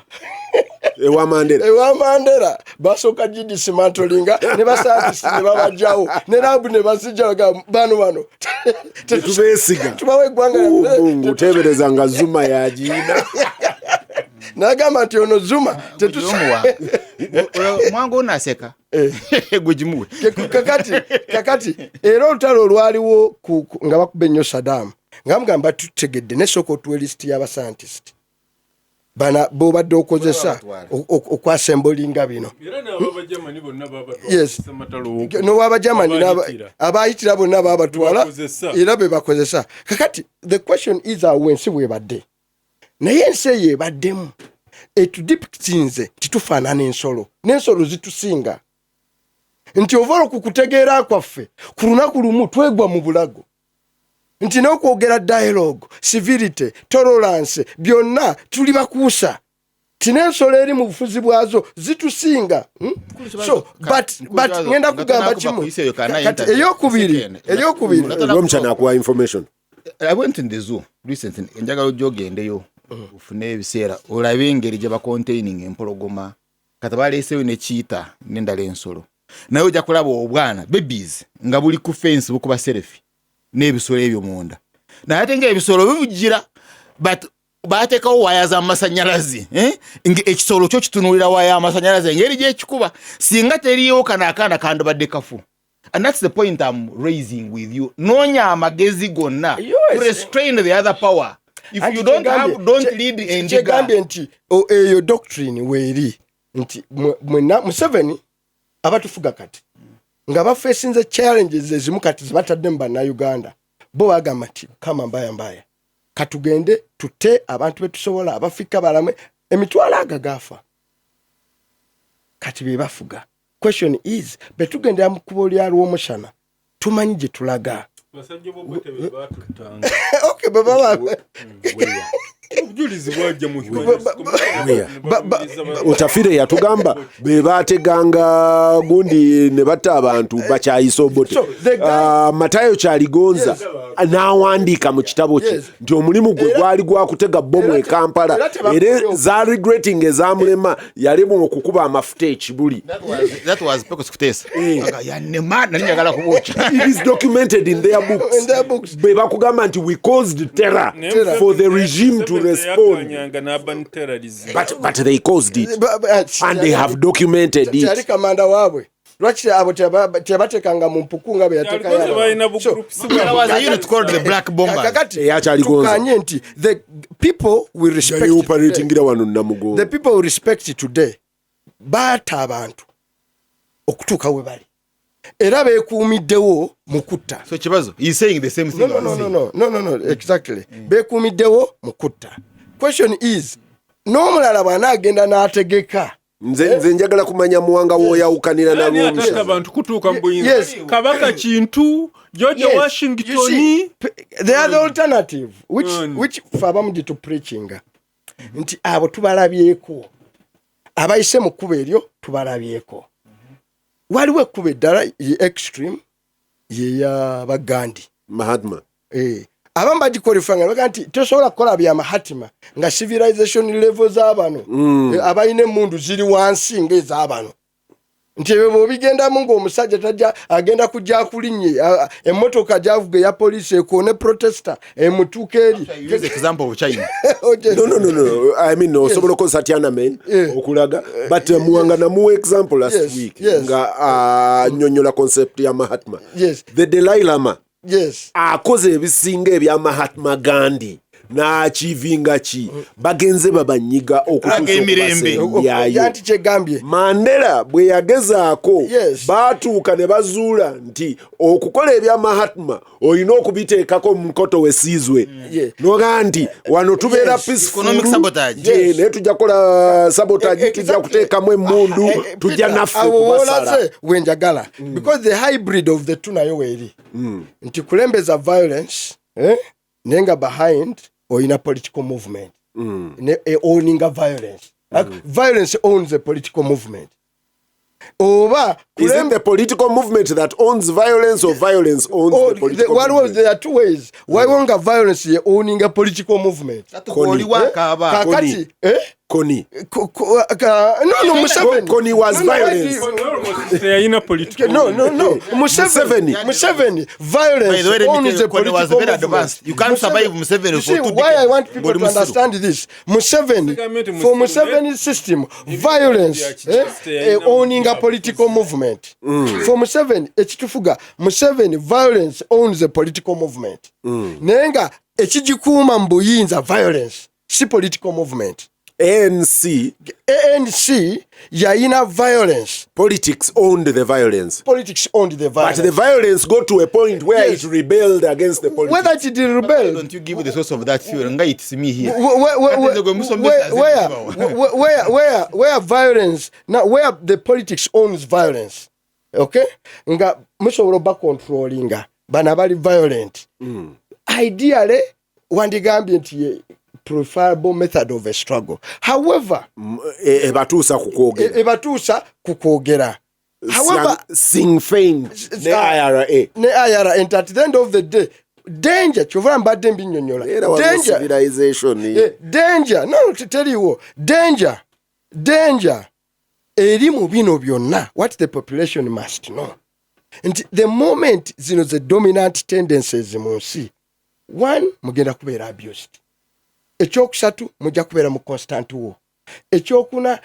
ewa Mandela. Ewa Mandela. Basooka gidismantlinga ne bascientist ne babajjawo ne lab ne bazijja, bagamba, bano bano Tetubeesiga. Tubawa eggwanga. Mungu, teebereza nga Zuma yagiina. Nagamba nti ono Zuma Omuwa. Mwanga onaseka gwe gimuwe. Kakati era olutalo olwaliwo nga bakuba ennyo Saddam, nga mugamba tutegedde, nesooka otuwa lisiti y'abascientist bana bobadde okozesa Babatwala. okwassemblinga bino. Era n'ababajamani bonna babatwala. Yes. Ssematalo. Nowabajamani. Abayitira. Abayitira bonna babatwala. Bebakozesa. Era be bakozesa. Kakati the question is, awo ensi bwebadde, naye ensi eyo ebaddemu etudepictinze titufaanana ensolo, n'ensolo zitusinga, nti ova olwo ku kutegeera kwaffe ku lunaku lumu twegwa mu bulago, nti n'okwogera dialogue, civility, tolerance, byonna tuli bakuusa, ti n'ensolo eri mu bufuzi bwazo zitusinga, So but ngenda kugamba kimu kati, eyokubiri. Rwomushana akuwa information. I went in the zoo recently. Njagala ojja ogendeyo ofune ebiseera olabe engeri gye bacontaining empologoma. Kati baleeseyo ne cheetah n'endala ensolo, naye ojja kulaba obwana babies nga buli ku fence bukuba selfie n'ebisolo ebyo munda, naye ate ngaebisolo bibugira, but bateekawo waya z'amasanyalaze, eh? Nga ekisolo kyo kitunuulira waya y'amasanyalaze engeri gyekikuba, singa teriiwo kano akaana kandibadde kafu. And that's the point I'm raising with you. Noonya amagezi gonna to restrain the other power. If you don't have, don't lead endiga. Kyegambye nti eyo doctrine weeri nti mwenna Museveni abatufuga kati nga bafacinze challenges ezimu kati zebatadde mu bannayuganda, bo bagamba nti kama mbaya mbaya, katugende tutte abantu betusobola abafika balame emitwalo aga gaafa, kati be bafuga. Question is, betugendera mu kkubo lya Lwomushana, tumanyi gye tulaga. Basajja b'Obote be baatuttanga. Okay, bwe baba Obujulizi bwajja mu Otafire yatugamba be bateganga gundi ne batta abantu bakyayisa Obote. So, the guy- Ah, Matayo Kyaligonza n'awandiika mu kitabo kye nti omulimu gwe gwali gwa kutega bomu e Kampala, era era za regretting ezamulema yalemwa okukuba amafuta ekibuli. That was Pecos Kutesa. Aga, yanema nali njagala kubuuca. It is documented in their books. In their books. Be bakugamba nti we caused terror for the regime to respond. Yakanyanga n'urban terrorism. But they caused it and they have documented Kyali it. Kamanda waabwe, lwaki abo teyabateekanga mu mpuku nga bwe Kyaligonza yateekayo? balina bugroups. There was a unit called the Black Bombers. Kakati Eya Kyaligonza. tukanye nti the people we respect Yali today, operatingira wano Namugongo. the people we respect today baata abantu okutuuka we bali, era beekuumiddewo mu kutta. So Kibazo, he's saying the same thing. No, I no, was no, saying. No, exactly. Beekuumiddewo mu kutta. Question is, n'omulala bw'anaagenda n'ategeka. Nze njagala kumanya Muwanga w'oyawukanira Ani atatta nalwomushana. abantu kutuuka mu buyinza? Yes. Kabaka Kintu, George Yes, you Washington. see, the other alternative which, which fe abamu gye tupreachinga nti abo tubalabyeko, abayise mu kkubo eryo tubalabyeko. Waliwo ekkubo eddala ye extreme yeyabagandi. Mahatma. Eh, abamu bagiqualifyinga baga nti tosobola kukola bya Mahatima nga civilization level z'abano, abalina emundu ziri wansi ng'ez'abano. Nti ebyo bw'obigendamu ng'omusajja tajja, agenda kujja akulinnye emmotoka gy'avuga eya poliisi ekoone protester emutuuka eri. Use example of China. No. I mean, osobola okukozesa Tiananmen okulaga, but Muwanga namuwa example last week nga annyonnyola concept ya Mahatma. The Dalai Lama akoze ebisinga ebya Mahatma Gandhi n'akivinga ki bagenze babanyiga okutuusa Emirembe. okubasembyayo. Anti kyegambye. Mandela bwe yagezaako, baatuuka ne bazuula nti okukola ebya Mahatma olina okubiteekako mu mukoto wesiizwe, noga nti wano tubeera peaceful, Economic sabotage. nti, naye tujja kukola sabotage, tujja kuteekamu emmundu, tujja Peter, naffe awo kubasala. woolaze wenjagala, because the hybrid of the two nayo weeri nti kulembeza violence, eh, naye nga behind oyina political movement ne owninga violence. Violence owns a political movement oba Is it the political movement that owns violence or violence owns Oh, the political waliwo movement? there are two ways. Waliwo nga violence ye owning a political movement. Oli wakaaba. Kakati, eh? Kony. No, Museveni. Kony was No, why violence. Teyalina political No. Museveni, Museveni. Museveni, violence By the way, let me owns tell you, a Kony was political very movement. advanced. You can't survive Museveni You for see, two why I decades. want people Ng'oli to musiru. understand this. Museveni, Museveni, for Museveni's system, violence owning a political movement. For Museveni, ekitufuga, Museveni, violence owns a political movement. Naye nga ekigikuuma mu buyinza violence, si political movement. ANC. ANC yayina violence. Politics owned the violence. Politics owned the But violence. the violence got to a point where it rebelled against the politics. Whether it rebelled, Don't you give the source of that theory nga it's me here. where, Kati nze gwe musomesa nze where violence now, where the politics owns violence, okay, nga musobola oba controllinga bano abali violent, ideally wandigambye nti ye preferable method of a struggle. However, Ebatuusa ku kwogera. Ebatuusa ku kwogera. However, Sinn Féin ne IRA. Ne IRA, and at the end of the day, danger, kyova mbadde mbinnyonnyola. Era waliwo Danger civilization. Danger, no, teriiwo danger. Danger eri mu bino byonna. What the population must know nti the moment zino the dominant tendencies mu nsi, one, mugenda kubeera abused. Ekyokusatu, mujja kubeera mu constant war. Ekyokuna,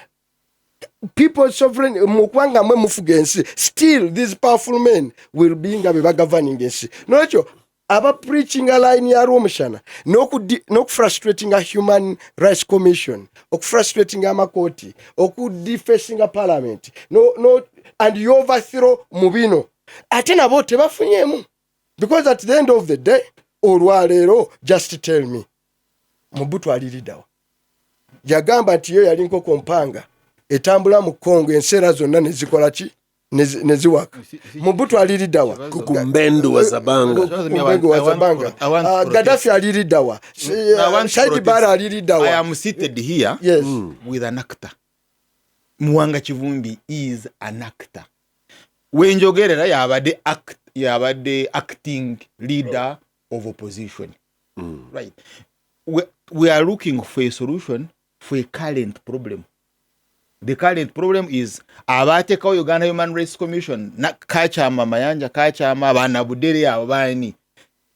people sovereign mukubanga mwe mufuga ensi, still these powerful men will be nga be bagoverning ensi. Nolwekyo aba preaching a line ya Rwomushana n'okufrustratinga Human Rights Commission, okufrustratinga amakooti, okudefacinga parliament, no, and you overthrow mu bino, ate nabo tebafunyemu, because at the end of the day, olwaleero, just tell me, Mobutu aliriddawa? Yagamba nti yo yali nkoko mpanga etambula mu Kongo, enseera zonna nezikola ki? Neziwaka. Mobutu aliriddawa? Kukumbendu wa Zabanga. Kumbendu wa Zabanga. Gaddafi aliriddawa? Saidi Bara aliriddawa? I am seated here with an actor. Muwanga Kivumbi is an actor. Wenjogerera yabadde acting leader of opposition. Right. We are looking for a solution for a current problem. The current problem is abateekawo Uganda Human Rights Commission na Kakyama Mayanja, Kakyama banabudere, abo baani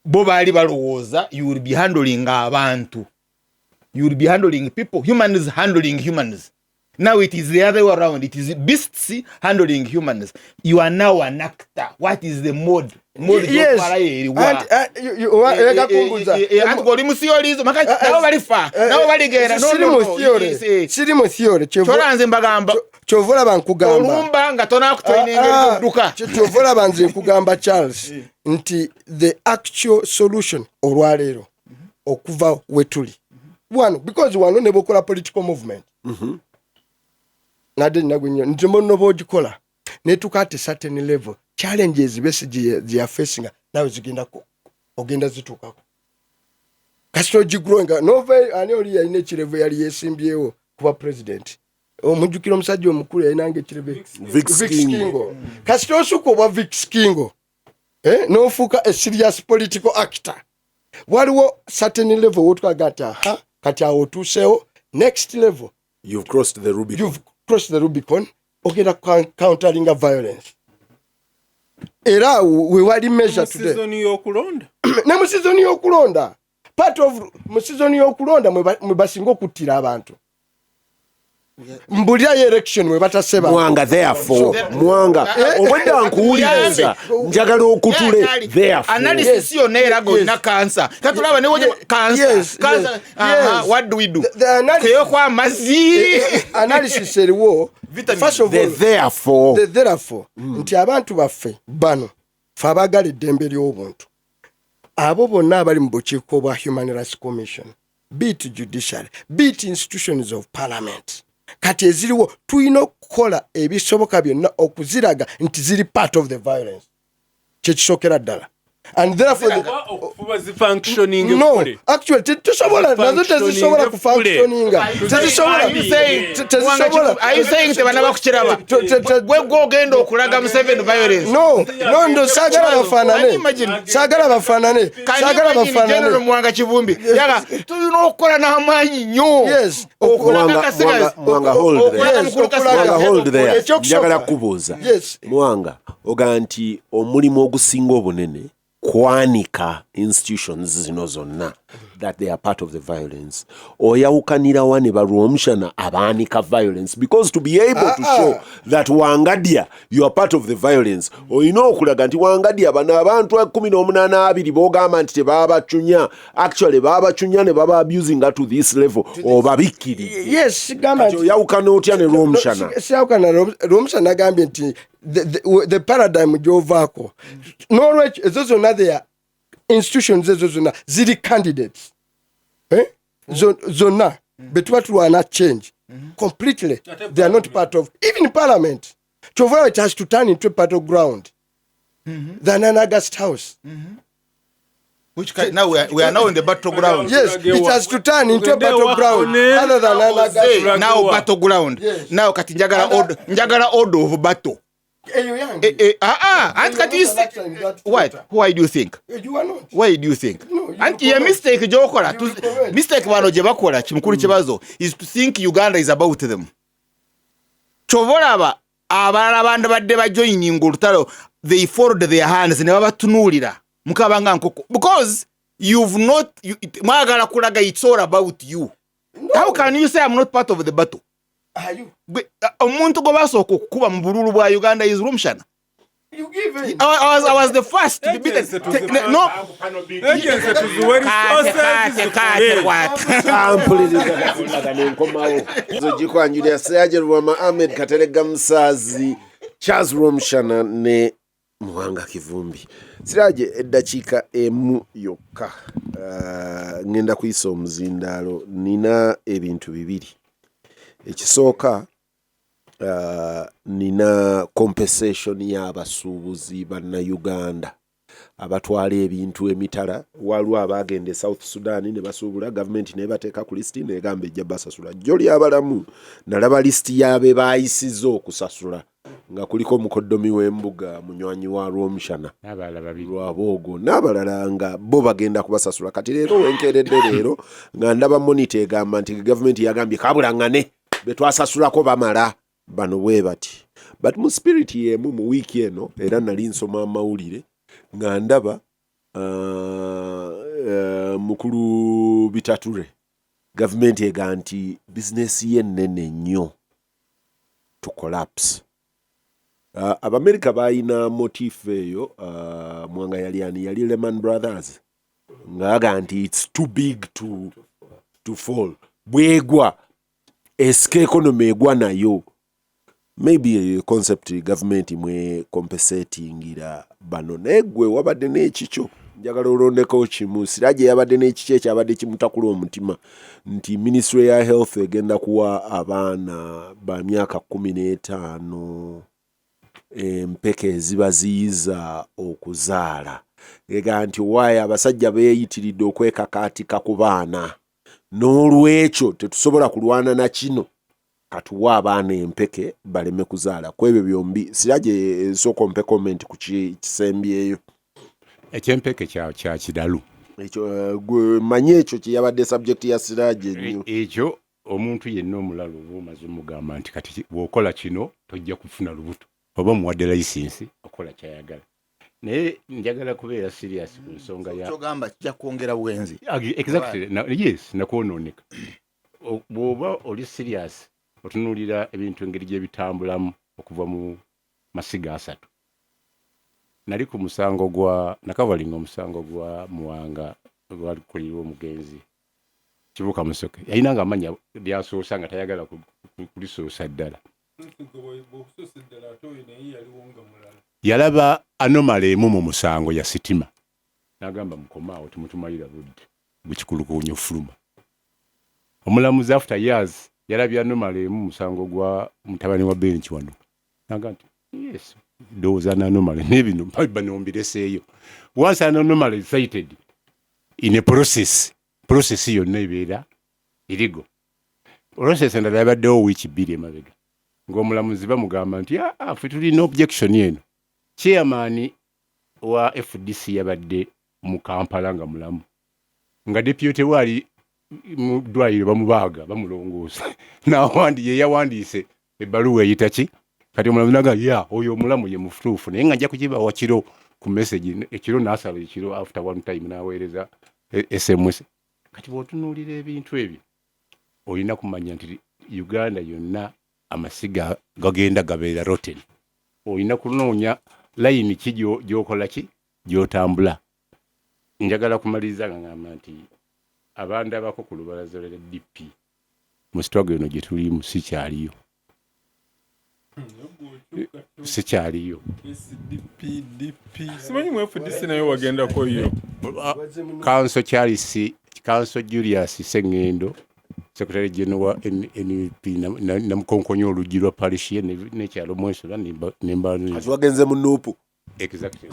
bo baali balowooza you will be handling abantu, you will be handling people, humans handling humans. Now it is the other way around. It is beasts handling humans. You are now an actor. What is the mode? Mode gy'otwalayo eriwa? Anti Anti oli mu theories, maka nabo balifa, nabo baligenda. No, siri no, mu no. theory. Siri mu theory. Kyola nze mbagamba Kyova olaba nkugamba olumba nga tonakutraininga edduka. Kyova olaba nze nkugamba, Charles, nti the actual solution olwaleero okuva we tuli wano, because wano ne bwokola political movement nadde nina nti munno boogikola netuka at a certain level, challenges Besigye gyeyafacinga nawe zigenda ogenda zituukako kasita ogigrowinga nova. Ani oli yalina ekirevu yali yesimbyewo kuba president? Omujjukira omusajja omukulu yalinanga ekirevu? Vix Vix Kingo. Kingo. Kasita osuka obwa Vix Kingo, n'ofuuka a serious political actor, waliwo certain level wotwaga nti aha, kati awo otuuseewo next level. You've crossed the Rubicon. You've crossed the Rubicon. Ogenda counteringa violence. Era we wali measure today. Season y'okulonda. Ne mu season y'okulonda, part of mu season y'okulonda mwe basinga okuttira abantu. Mbulirayo election mwe bataseba. Mwanga, therefore, Mwanga, obwedda nkuwuliriza, njagala okutule therefore. Analysis yonna eraga olina kansa. Katulaba ne kansa. Kansa. What do we do? The analysis- Teyoko amazzi. Analysis eriwo. Vitamins. First of The all, therefore. the therefore nti abantu baffe bano, fe abaagala eddembe ly'obuntu, abo bonna abali mu bukiiko bwa Human Rights Commission, be it judiciary, be it institutions of parliament kati eziriwo, tulina okukola ebisoboka byonna okuziraga nti ziri part of the violence. Kyekisookera ddala. And therefore Okufuba zifunctioning. No, actually tetusobola, nazo tezisobola kufunctioninga, tezisobola. Are you saying- Tezisobola. Are you saying tebanaba kukiraba? Gwe gwe ogenda okulaga Museveni violence? No, saagala Can you bafaanane. imagine? Saagala bafaanane. Can you Saagala imagine General bafaanane. Muwanga Kivumbi yaga tulina okukola n'amaanyi nnyo okulaga Kasigazi. Mwanga, hold there. Okulaga mukulu Kasigazi. Mwanga, hold there. Ekyokusooka. Njagala kubuuza. Yes. Mwanga, oga nti omulimu ogusinga obunene kwanika institutions zino zonna that they are part of the violence. Oyawukanirawa ne balwomushana abaanika violence? Because to be able to show that Wangadya, you are part of the violence, olina okulaga nti Wangadya, bano abantu 18 20 bogamba nti tebabacunya, actually babacunya ne baba abusing to this level, obabikkiridde. Yes, sigamba Kati nti oyawukana otya ne Lwomushana? Siyawukana. Lwomushana agambye nti the paradigm gy'ovaako. N'olwekyo ezo zonna, their institutions ezo zonna ziri candidates, eh? Zonna betuba tulwana change completely, they are not part of even parliament. Kyova it has to turn into a battleground than an august house. Which kind, now we are now in the battleground. Yes, it has to turn into a battleground other than an august Hey, house. now battleground. Yes. Now kati njagala order, njagala order of battle. Eyo yange. Eh, eh, ah, ah, anti kati you You're not say, an actor in that what? theater. Why do you think? You are not. Why do you think? No, you Anti ye correct. mistake gyokola, You correct. mistake bano gye bakola, kimukulu kibazo, is to think Uganda is about them. Kyova olaba abalala bantu badde bajoininga olutalo, they fold their hands ne babatunuulira mukabanga nkoko, because you've not you, mwagala kulaga it's all about you. How can you say I'm not part of the battle? Are you? Omuntu gwe basooka okukuba mu bululu bwa Uganda is Rwomushana. You give in. I was the first to be beaten. Agency to the- No. Agency tuziwe Kate, resources. kate, kate, rwata. Ampuliriza gasimbaga nenkomawo zogikwanjulira Siraje Lubwama, Ahmed Kateregga Musaazi, Charles Rwomushana ne Muwanga Kivumbi. Siraje, eddakiika emu yokka. Ngenda kuyisa omuzindaalo. Nina ebintu bibiri. Ekisooka, nina compensation y'abasuubuzi bannayuganda abatwala ebintu emitala. Waliwo abagenda e South Sudan ne basuubula, gavumenti nebateeka ku lisiti negamba ejja basasula. Jjo lyabalamu nalaba lisiti y'abe bayisizza okusasula nga kuliko mukoddomi w'embuga, munywanyi wa Lwomushana. N'abalala babiri. Lwaboogo n'abalala nga bo bagenda kubasasula. Kati leero wenkeredde leero nga ndaba Monitor egamba nti gavumenti yagambye kabulangane be twasasulako bamala bano bwe bati. But mu spirit y'emu, mu wiiki eno era nali nsoma amawulire nga ndaba mukulu Bitature, gavumenti ega nti bizinesi ye ennene nnyo to collapse. Abamerika balina motif eyo. Mwanga, yali ani? Yali Lehman Brothers, ngaaga nti it's too big to fall, bwegwa esika economy egwa nayo. Maybe eyo concept gavumenti mwe compensatingira bano. Naye gwe wabadde n'ekikyo, njagala olondeko kimu. Siraje yabadde n'ekikyo ekyabadde kimutakula omutima nti ministry ya health egenda kuwa abaana ba myaka 15 empeke eziba ziyiza okuzaala. Ega nti waayo abasajja beeyitiridde okwekakaatika ku baana, n'olwekyo tetusobola kulwana na kino, katuwa abaana empeke baleme kuzaala. Ku ebyo byombi, Siraje, nsooka ompe comment ku kisembyeyo. Ekyempeke kya kiralu. Ekyo gwe manyi ekyo kyeyabadde subject ya Siraje ennyo. Ekyo Omuntu yenna omulala oba omaze omugamba nti kati bw'okola kino tojja kufuna lubuto, oba omuwadde layisinsi okukola kyayagala. Naye njagala kubeera serious ku nsonga ya Kyogamba kijja kwongera bwenzi. Exactly, yes, nakwonooneka. Bw'oba oli serious, otunuulira ebintu engeri gye bitambulamu okuva mu masiga 3. Nali ku musango gwa nakavalinga, omusango gwa Muwanga gwalikulirwa omugenzi Kibuuka Musoke. Yalina nga amanya lyasoosa nga tayagala kulisoosa ddala. Yalaba anomaly emu mu musango ya sitima, n'agamba, "Mukomaawo, temutumalira budde gwekikulukuunya ofuluma." Omulamuzi after years yalabye anomaly emu mu musango gwa mutabani wa Ben Kiwanuka, naga nti, "Yes, ndowooza an anomaly, naye bino bano mbireseeyo." Once an anomaly is cited in a process, process yonna ebeera irigo. Process endala yabaddewo wiiki 2 emabega ng'omulamuzi bamugamba nti, "Aa, ffe tulina objection eno." Chairman wa FDC yabadde mu Kampala nga mulamu, nga deputy we ali mu ddwaliro bamubaaga bamulongoosa, nawandi ye yawandiise ebbaluwa eyita ki. Kati omulamuzi naga, "Ya, oyo omulamu ye mutuufu, naye nga nja kugibawa kiro ku message ekiro." N'asala ekiro after one time n'aweereza SMS. Kati bw'otunuulira ebintu ebyo, olina kumanya nti Uganda yonna amasiga gagenda gabeera rotten. Olina kunoonya layini ki gy'okola ki gy'otambula. Njagala kumaliriza nga ngamba nti abandabako ku lubalaza lwa DP mu struggle eno gye tulimu, sikyaliyo, sikyaliyo. SDP, DP, simanyi mu FDC nayo wagendako yo. Counsel Charles, Counsel Julius Sengendo, Secretary General wa NUP, namukonkonya oluggi lwa parish ye n'ekyalo mwensula nemba. Kati wagenze mu NUP. Exactly.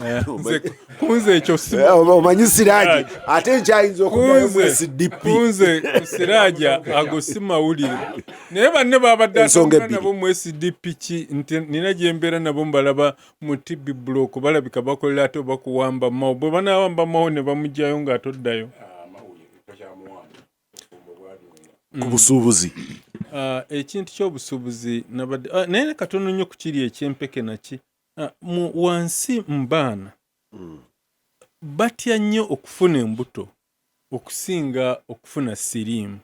Kunze ekyo si Omanyi Siraji ate nkyayinza okuddayo mu SDP. Kunze ku Siraja ago si mawulire, naye banne babadde Ensonga atambula ebbiri. nabo mu SDP ki nti nina gye mbeera nabo, mbalaba mu TB block, balabika bakolera ate oba kuwamba Mao. Bwe banaawamba Mao ne bamugjayo ng'atoddayo. Ku busuubuzi. Ekintu ky'obusuubuzi nabadde naye katono nnyo ku kiri ekyempeke naki. Mu wansi mu baana batya nnyo okufuna embuto okusinga okufuna siriimu,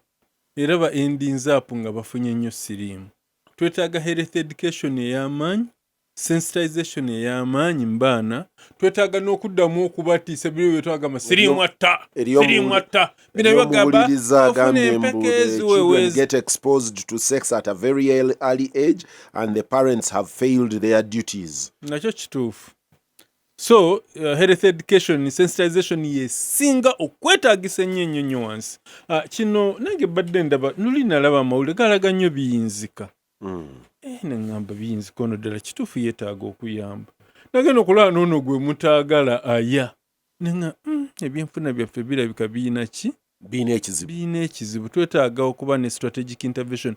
era ba ending up nga bafunye nnyo siriimu. Twetaaga health education ey'amaanyi, sensitization ey'amaanyi mu baana. Twetaaga n'okuddamu okubatiisa biri byetwagamba, siriimu atta, siriimu atta. Bino bibagamba Omuwuliriza ofuna agambye mbu empeke the children eziweweeza. get exposed to sex at a very early age and the parents have failed their duties. Nakyo kituufu. So health education, sensitization yesinga okwetaagisa ennyo ennyo nnyo wansi. Kino nange badde ndaba nuli nalaba amawulire galaga nnyo biyinzika. Neŋŋamba biyinzika ono ddala kituufu yeetaaga okuyamba. Nagenda okulaba n'ono gwe mutaagala aya neŋa ebyenfuna byaffe birabika biyina ki? Biina ekizibu. Biina ekizibu. Twetaaga okuba ne strategic intervention.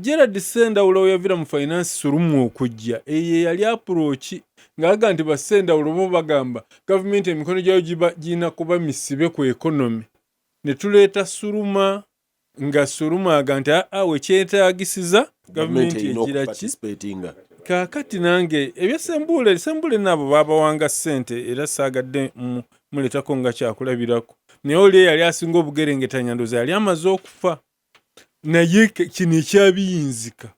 Gerald Sendawula we yavira mu finance sulumu okujja, eyo eyali approach ng'aga nti basendawulo bo bagamba gavumenti emikono gyayo giba girina kuba misibe ku economy, ne tuleeta Suruma, nga Suruma aga nti aa, wekyetaagisiza gavumenti erina egira ki? Okuparticipatinga. Kaakati nange ebya Sembule, Sembule naabo baabawanga ssente, era saagadde muleetako nga kyakulabirako, naye oli eyali asinga obugerengetanya ndowooza yali amaze okufa. Naye kino ekyabiyinzika,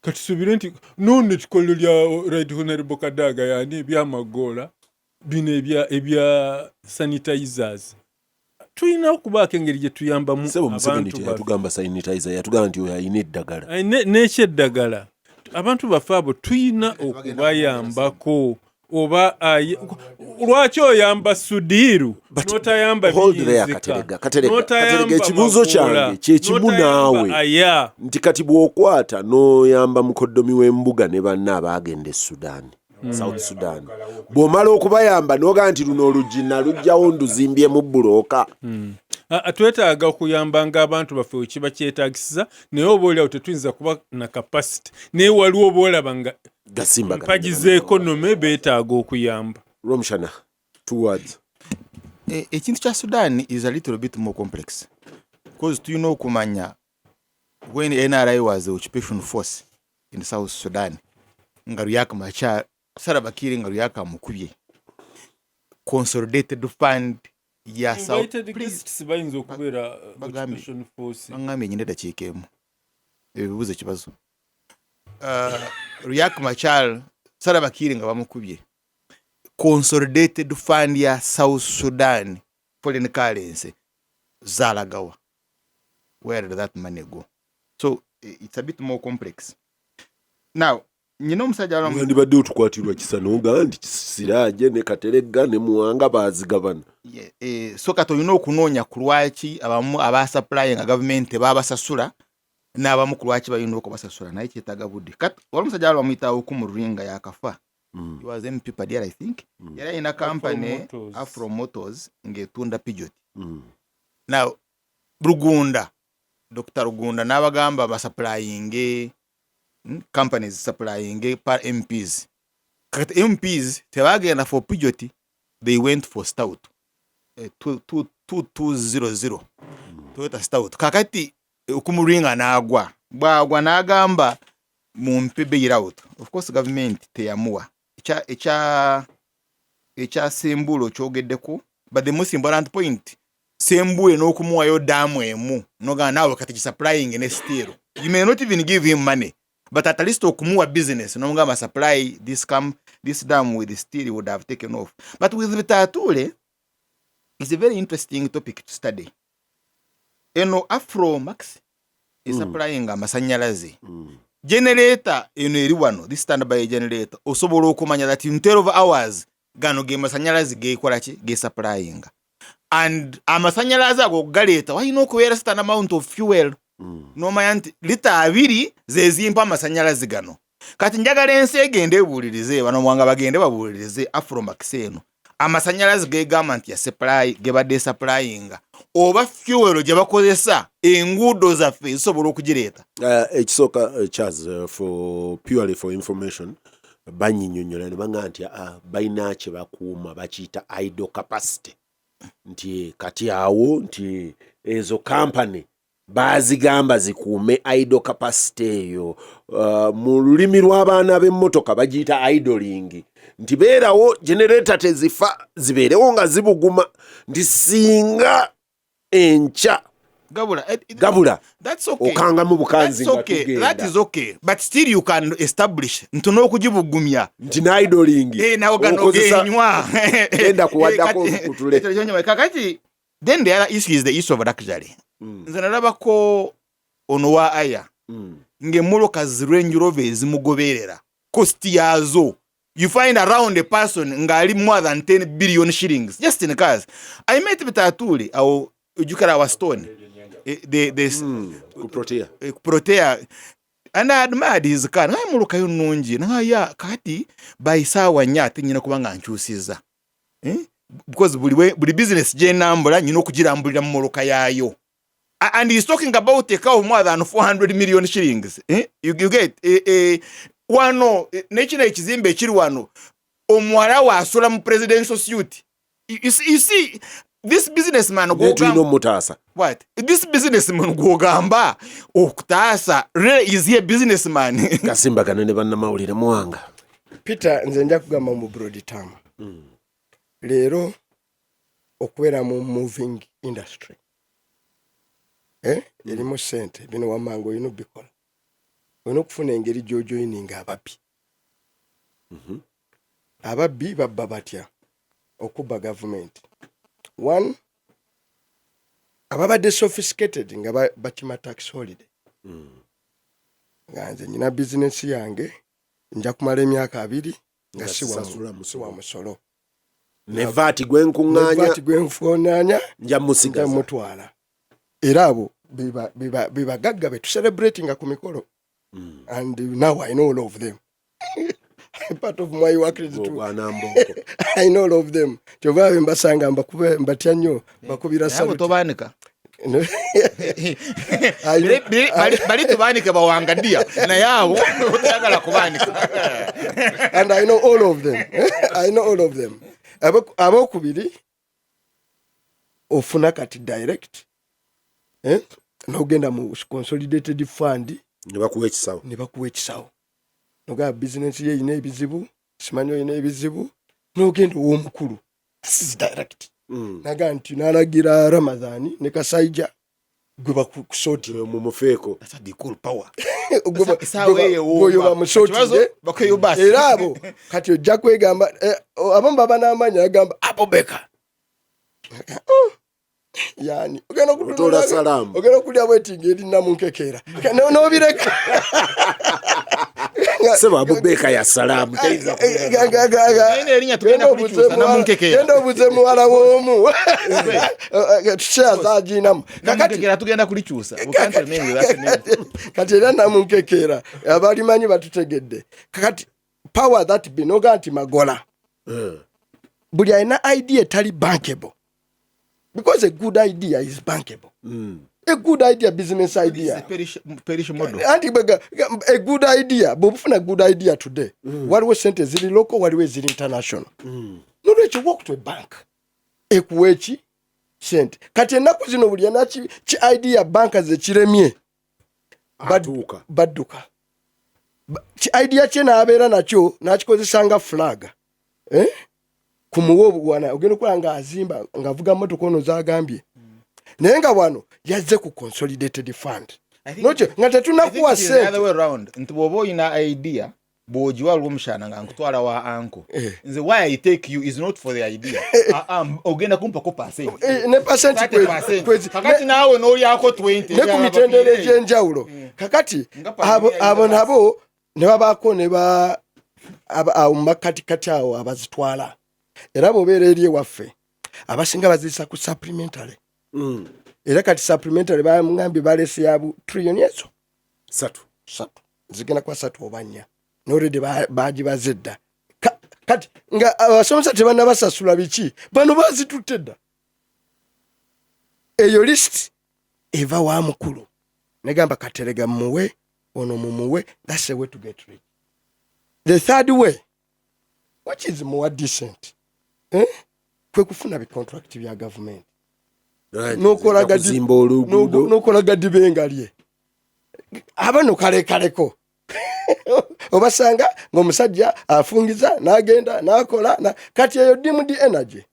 katusuubire nti nono ekikolero lya Right Honorable Kadaga yani ebyamagoola bino ebya sanitizers, tulina okubaako engeri gye tuyambamu Sebo Museveni abantu baffe. Teyatugamba sanitizer, yatugamba nti oyo alina eddagala. N'ekyeddagala, abantu baffe abo tuyina okubayambako. Oba lwaki oyamba Sudiiru n'otayamba Hold there, Biyinzika, Katerega, Katerega, n'otayamba Katerega, ekibuuzo Makula, kyange kyekimu n'otayamba naawe. Aya Nti kati bw'okwata n'oyamba mukoddomi w'embuga ne banna abaagenda e Sudan, South Sudan, bw'omala okubayamba n'ogaa nti luno oluggi nalugjawo nduzimbyemu bulooka. Twetaaga okuyambanga abantu baffe wekiba kyetaagisiza, naye oba oliawo tetuyinza kuba na capacity, naye waliwo oba olaba nga Gasimba mpagi z'economy beetaaga okuyamba. Romshana, two words. Ekintu kya Sudan is a little bit more complex because tulina okumanya When NRA was the occupation force in South Sudan, nga Riek Machar, Salva Kiir nga Riek amukubye, consolidated fund ya South Invited guests bayinza okubeera Bagambye. Occupation force. Bangambye nyina eddakiika emu, ebibuuzo ekibazo. Riek Machar, Salva Kiir nga bamukubye, consolidated fund ya South Sudan foreign currency zalagawa? Where did that money go? So it's a bit more complex now. Nyina omusajja Wandibadde otukwatirwa kisa nogaa nti Siraje ne Kateregga ne Muwanga baazigabana. Yeah, so kati olina okunoonya ku lwaki abamu abasupply nga gavumenti tebabasasula n'abamu ku lwaki balina okubasasula, naye kyetaaga budde. Kati wali omusajja wali bamuyita Okumuringa, yakafa. He was MP Pader, I think. Yali alina company Motors. Afro Motors, ng'etunda Peugeot. Now Rugunda, Dr Rugunda n'abagamba basupplyinge, companies supplyinge par MPs. Kati MPs tebagenda for Peugeot, they went for stout, 2200 Toyota Stout. Kakati Okumuringa n'agwa, bwagwa n'agamba mumpe bailout. Of course government teyamuwa. Ekya Sembuule okyogeddeko, but the most important point, Sembuule n'okumuwayo dam emu nogamba naawe kati gisupplying ne steel. You may not even give him money, but at least okumuwa business nomugamba supply this dam with steel would have taken off. But with Bitature is a very interesting topic to study. Eno Afromax esupplying amasanyalaze, generator eno eri wano, this standby generator, osobola okumanya that in 12 hours gano ge masanyalaze gekola ki, gesupplyinga. And amasanyalaze ago galeeta walina okubeera certain amount of fuel, nomanya nti lita 20 zezimpa amasanyalaze gano. Kati njagala ensi egende ebuulirize, bano Mwanga bagende babuulirize Afromax eno amasanyalaze gegamba nti ya supply gebadde supplyinga, oba fuel gye bakozesa enguudo zaffe zisobola okugireeta. Ekisooka, Charles, for purely for information, banyinyonyola ne baŋŋamba nti balina kye bakuuma bakiyita idle capacity, nti kati awo nti ezo company baazigamba zikuume idle capacity eyo. Mu lulimi lw'abaana b'emmotoka bagiyita idling, nti beerawo generator tezifa, zibeerewo nga zibuguma, nti singa enkya Gabula, gabula that's okay. Okangamu bukanzi That's nga okay. tugenda. That is okay. But still you can establish nti n'okugibugumya nti n'idling Eh, nawo gano okozesa genywa. Genda kuwaddako Eh, olukutule. Ekyo kyonywa. Kakati then the other issue is the issue of luxury. Nze nalabako ono wa aya ng'emmotoka zi Range Rover ezimugoberera, cost yaazo, you find around a person ng'ali more than 10 billion shillings just in cars. I met Bitature awo, ojjukira our stone, the Ku Protea. Protea, and I admired his car. Naye mulukayo nnungi naya. Kati by saawa 4 ate nyina kuba nga nkyusiza, eh? Because buli business gye nambula nyina okugirambulira mu mmotoka yaayo. And he's talking about a car of more than 400 million shillings, eh? You get, wano, nekino ekizimbe ekiri wano, omuwala we asula mu presidential suite. You see this businessman Naye tulina gw'ogamba- omutaasa. What, this businessman gwogamba okutaasa, really, is he a businessman? Gasimbagane ne bannamawulire, Muwanga. Peter, nze nja kugamba mu broad term, leero okubeera mu moving industry, erimu sente. Bino wammanga olina obikola, olina okufuna engeri gy'ojoininga ababbi. Ababbi babba batya? Okubba gavumenti, one, ababadde sophisticated nga bakima tax holiday, nga nze nyina bizinesi yange, nja kumala emyaka 20 nga Nga siwa sisasula musolo. siwa musolo. Ne VAT gwenkuŋŋaanya VAT gwenfunaanya nja nja musigaza. mutwala. Era abo bebagagga betucelebratinga ku mikolo. And now I know all of them. Part of my work is to Ogwanambooko. I know all of them. Kyova be mbasanga mbatya nnyo, bakubira Naye abo salute. tobaanika. I Bali tubaanika bawangadiya, naye abo toyagala kubaanika. And I know all of them. I know all of them. Abokubiri ofuna kati direct, eh? N'ogenda mu consolidated fund Ne bakuwa ekisawo. Ne bakuwa ekisawo, nogamba bizinensi ye erina ebizibu, simanyi olina ebizibu, n'ogenda ow'omukulu. This is direct. Naga nti n'alagira Ramadhani ne Kasaija gwe bakusooti. Mumufeeko. That's what they call power. Gwe oyo bamusootidde. Bakweyo basi. Era abo kati ojja kwegamba abamu baba n'amaanyi, agamba Abubeka yani ogenda Otola salaamu. Ogenda okulya bwetinga eri namunkekeera n'obireka. Sebo Abubeeka ya salaamu tayinza kubeera. Naye erinnya tugenda kulikyusa, Namunkekeera. Genda obuze muwala w'omu tukyazaginamu kakati. Namunkekeera tugenda kulikyusa. We can't remain with that name. Kati era namunkekeera abalimanyi batutegedde. Kakati power that be noga nti Magola buli alina idea etali bankable, because a good idea is bankable, a good idea, business idea. It's a perish model. Anti a good idea, bwobufuna good idea today, waliwo sente ziri local, waliwo eziri international. Nolwekyo walk to a bank ekuwa eki sente. Kati ennaku zino buli ana ki idea banka zekiremye Atuuka. Badduka. Ki idea kye n'abeera nakyo n'akikozesa nga flag, eh? Kumuwa obuwana ogenda okulaba nga azimba ng'avuga motoka ono zagambye, naye nga wano yazze ku consolidated fund. Nokyo nga tetunakuwa sente. Other way round, nti bw'oba oyina idea, bw'ogiwa Lwomushana nga nkutwala wa anko, nze why I take you is not for the idea. Ah, ah, ogenda kumpako percent. Ne percent 30%. Kakati naawe n'olyako 20. Ne ku mitendera egy'enjawulo kakati Nga abo pandemia abo yinza nabo ne babaako ne ba awo mu makkatikati awo abazitwala. Era bw'obeera eri ewaffe abasinga baziyisa ku supplementary. Era kati supplementary bamugambye balese ya bu trillion ezo 3. 3, zigenda kuba 3 oba 4, nolredi bagibaze dda. Kati nga abasomesa tebannabasasula biki, bano bazitutte dda. Eyo list eva wa mukulu negamba Katerega mumuwe ono mumuwe. That's the way to get rich. The third way, which is more decent, eh? Kwe kufuna bicontract bya gavumenti. Kuzimba oluguudo. N'okola gadibenga lye abano kalekaleko obasanga ng'omusajja afungiza n'agenda n'akola kati eyo dimmed energy,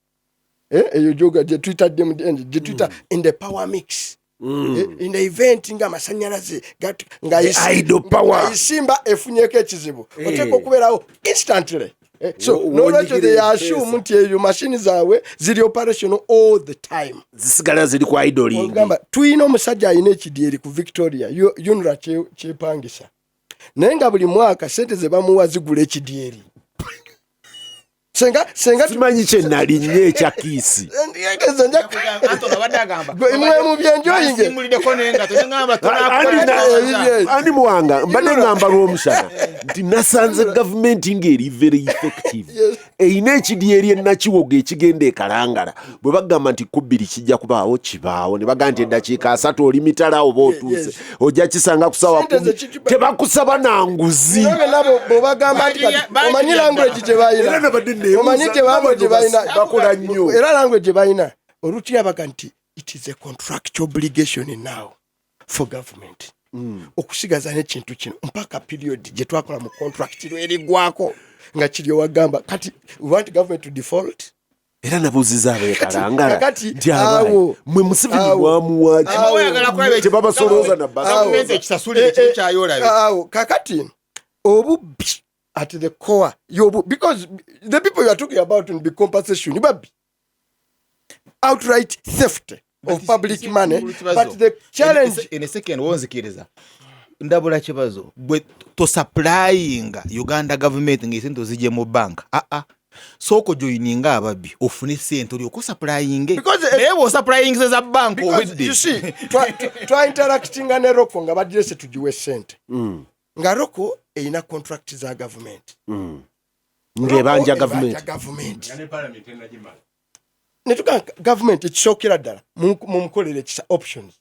eyo gyoga gye tuyita dimmed energy, gye tuyita in the power mix. In the event nga amasanyalaze nga The idle power. Isimba efunyeko ekizibu, oteeka okubeerawo instantly. So nolwekyo wonyigire they empeesa. assume nti eyo mashini zaabwe ziri operational all the time. Zisigala ziri ku idling. Ogamba tuyina omusajja alina ekidyeri ku Victoria, UNRA kyepangisa, naye nga buli mwaka sente ze bamuwa zigula ekidyeri. Senga Simanyi kye nali nnyo ekya kiisi. Nze Anton abadde agamba Gwe mwe mu byenjoyinge. Bansimuliddeko n'engato ne ŋŋamba Ebibye. Ani Muwanga, mbadde ŋŋamba Lwomushana nti nasanze gavumenti ng'eri very effective. Erina ekidyeri enakiwogo ekigenda ekalangala. Bwe bagamba nti 2 kijja kubaawo, kibaawo. Ne bagamba nti eddakiika 30 oli mitala oba otuuse, ojja kisanga ku ssaawa Sente 10. ze Tebakusaba na nguzi. Nabwe nabo bwobagamba nti kati omanyi language gye Era balina, nabadde neebuuza, omanyi gye language gye balina bakola nnyo. Era language gye balina olutirabaga nti it is a contractual obligation now for government okusigaza n'ekintu kino mpaka period gye twakola mu contract lwerigwako nga kiri owagamba kati we want government to default. Era nabuuziza abeekalangala Kakati, nti abayi awo, mwe Museveni awo, mwamuwaki? Tebabasolooza na basa. Gavumenti ekisasulire kiri kyayolabe. Awo kakati obubbi at the core yobu, because the people you are talking about in the compensation babbi, outright theft of public money, but the challenge In a second, wonzikiriza ndabula kibazo gwe tosupplyinga Uganda government ng'esente ozigye mu banka. Aa, sooka ojoyininga ababbi ofune sente olyoka osupplyinge. Naye bw'osupplyingise za banka Because owedde. you see, twa interactinga ne Roko nga bagirese tugiwe sente, nga Roko erina contract za government. Ng'ebanja Roko gavumenti. ebanja gavumenti. Netugamba gavumenti ekisookera ddala mumukolere ekisa options,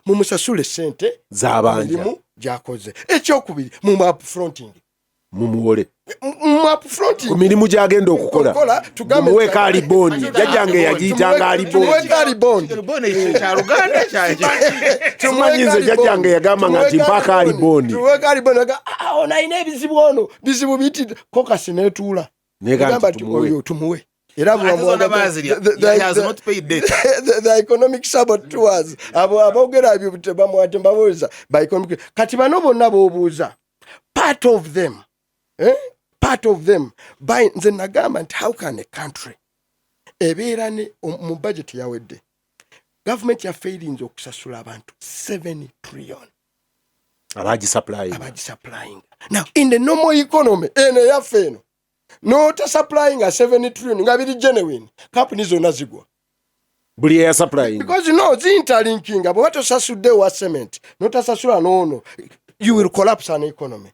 mumusasule sente Z'abanja. mirimu gyakoze. Ekyokubiri, mumu upfronting. Mumuwole Mu upfront ku mirimu gy'agenda okukola. Okukola, tugambe- Mumuweeko alibond. Jjajjange yagiyitanga alibond. Tumuweeko alibond. Aliboni ekyo kya Luganda Simanyi, nze jjajjange yagamba nga nti mpaako alibond. Tumuweeko alibond. Ah, ono alina ebizibu, ono bizibu biti caucus netuula. Negamba Negamba nti nti tumuwe. oyo tumuwe era Ate zonna baazirya. He has not paid debt. The economic saboteurs, abo aboogera ebyo tebamuwa, tembabuuza ba economic. Kati bano bonna b'obuuza, part of them, eh? Part of them by nze nagamba nti how can a country ebeera ne mu budget yawedde, gavumenti yaffe erinza okusasula abantu 7 trillion Abagisupplying. Abagisupplying. Now in the normal economy eno eyaffe eno, notasupplyinga 7 trillion nga biri genuine, kampuni zonna zigwa. Buli eyasupplying. Because no zinterlinkinga, bweba tosasudde wa cement, notasasula noono, you will collapse an economy.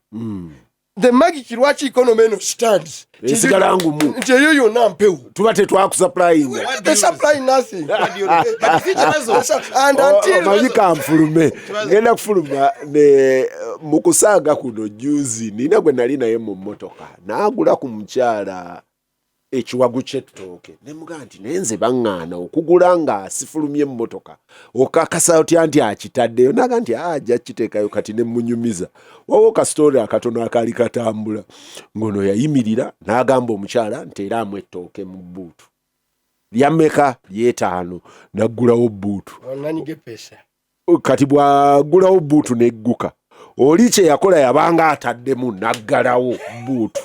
The magic lwaki economy eno stands Esigala ngumu. Nti eyo yonna mpewo. Tuba tetwakusupplyinga. They supply nothing. But si kibazo. And until Omanyi kanfulume, ngenda kufuluma ne mu kusaaga kuno. Juzi nina gwe nali naye mu mmotoka, n'agula ku mukyala ekiwagu ky'ettooke, ne mugamba nti naye nze baŋŋaana okugula nga sifulumye emmotoka, okakasa otya nti akitaddeyo? Naga nti ajja kiteekayo. Kati ne munyumiza wawo kasitoori akatono akaali katambula, ng'ono yayimirira n'agamba omukyala nti era amu ettooke mu bbuutu lyammeka? Lyetaano. Naggulawo bbuutu. Onanyige pesa. Kati bw'agulawo bbuutu negguka, oli kye yakola yabanga ataddemu, naggalawo bbuutu,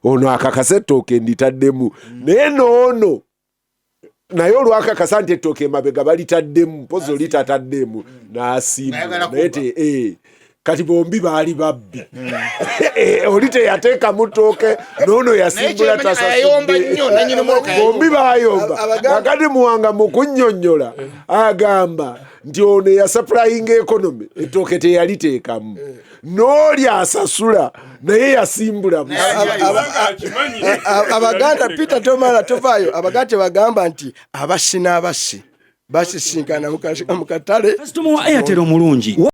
ono akakasa ettooke nditaddemu, naye noono naye olwakakasa nti ettooke emabega balitaddemu, mpozi oli tataddemu, n'asimbula. N'ayagala. Naye kati bombi baali babbi. Oli teyateekamu ttooke, noono yasimbula. Naye ayayomba nnyo, nannyini mmotoka yayomba. Bombi bayomba. Kakati Muwanga mu kunnyonnyola agamba nti ono eyasupplyinga economy ettooke teyaliteekamu, n'oli asasula naye yasimbula busi. Akimanyi. Abaganda, Peter, tomala tovaayo. Abaganda tebagamba nti abassi n'abassi basisinkana mu katale? Kasitoma wa Airtel omulungi.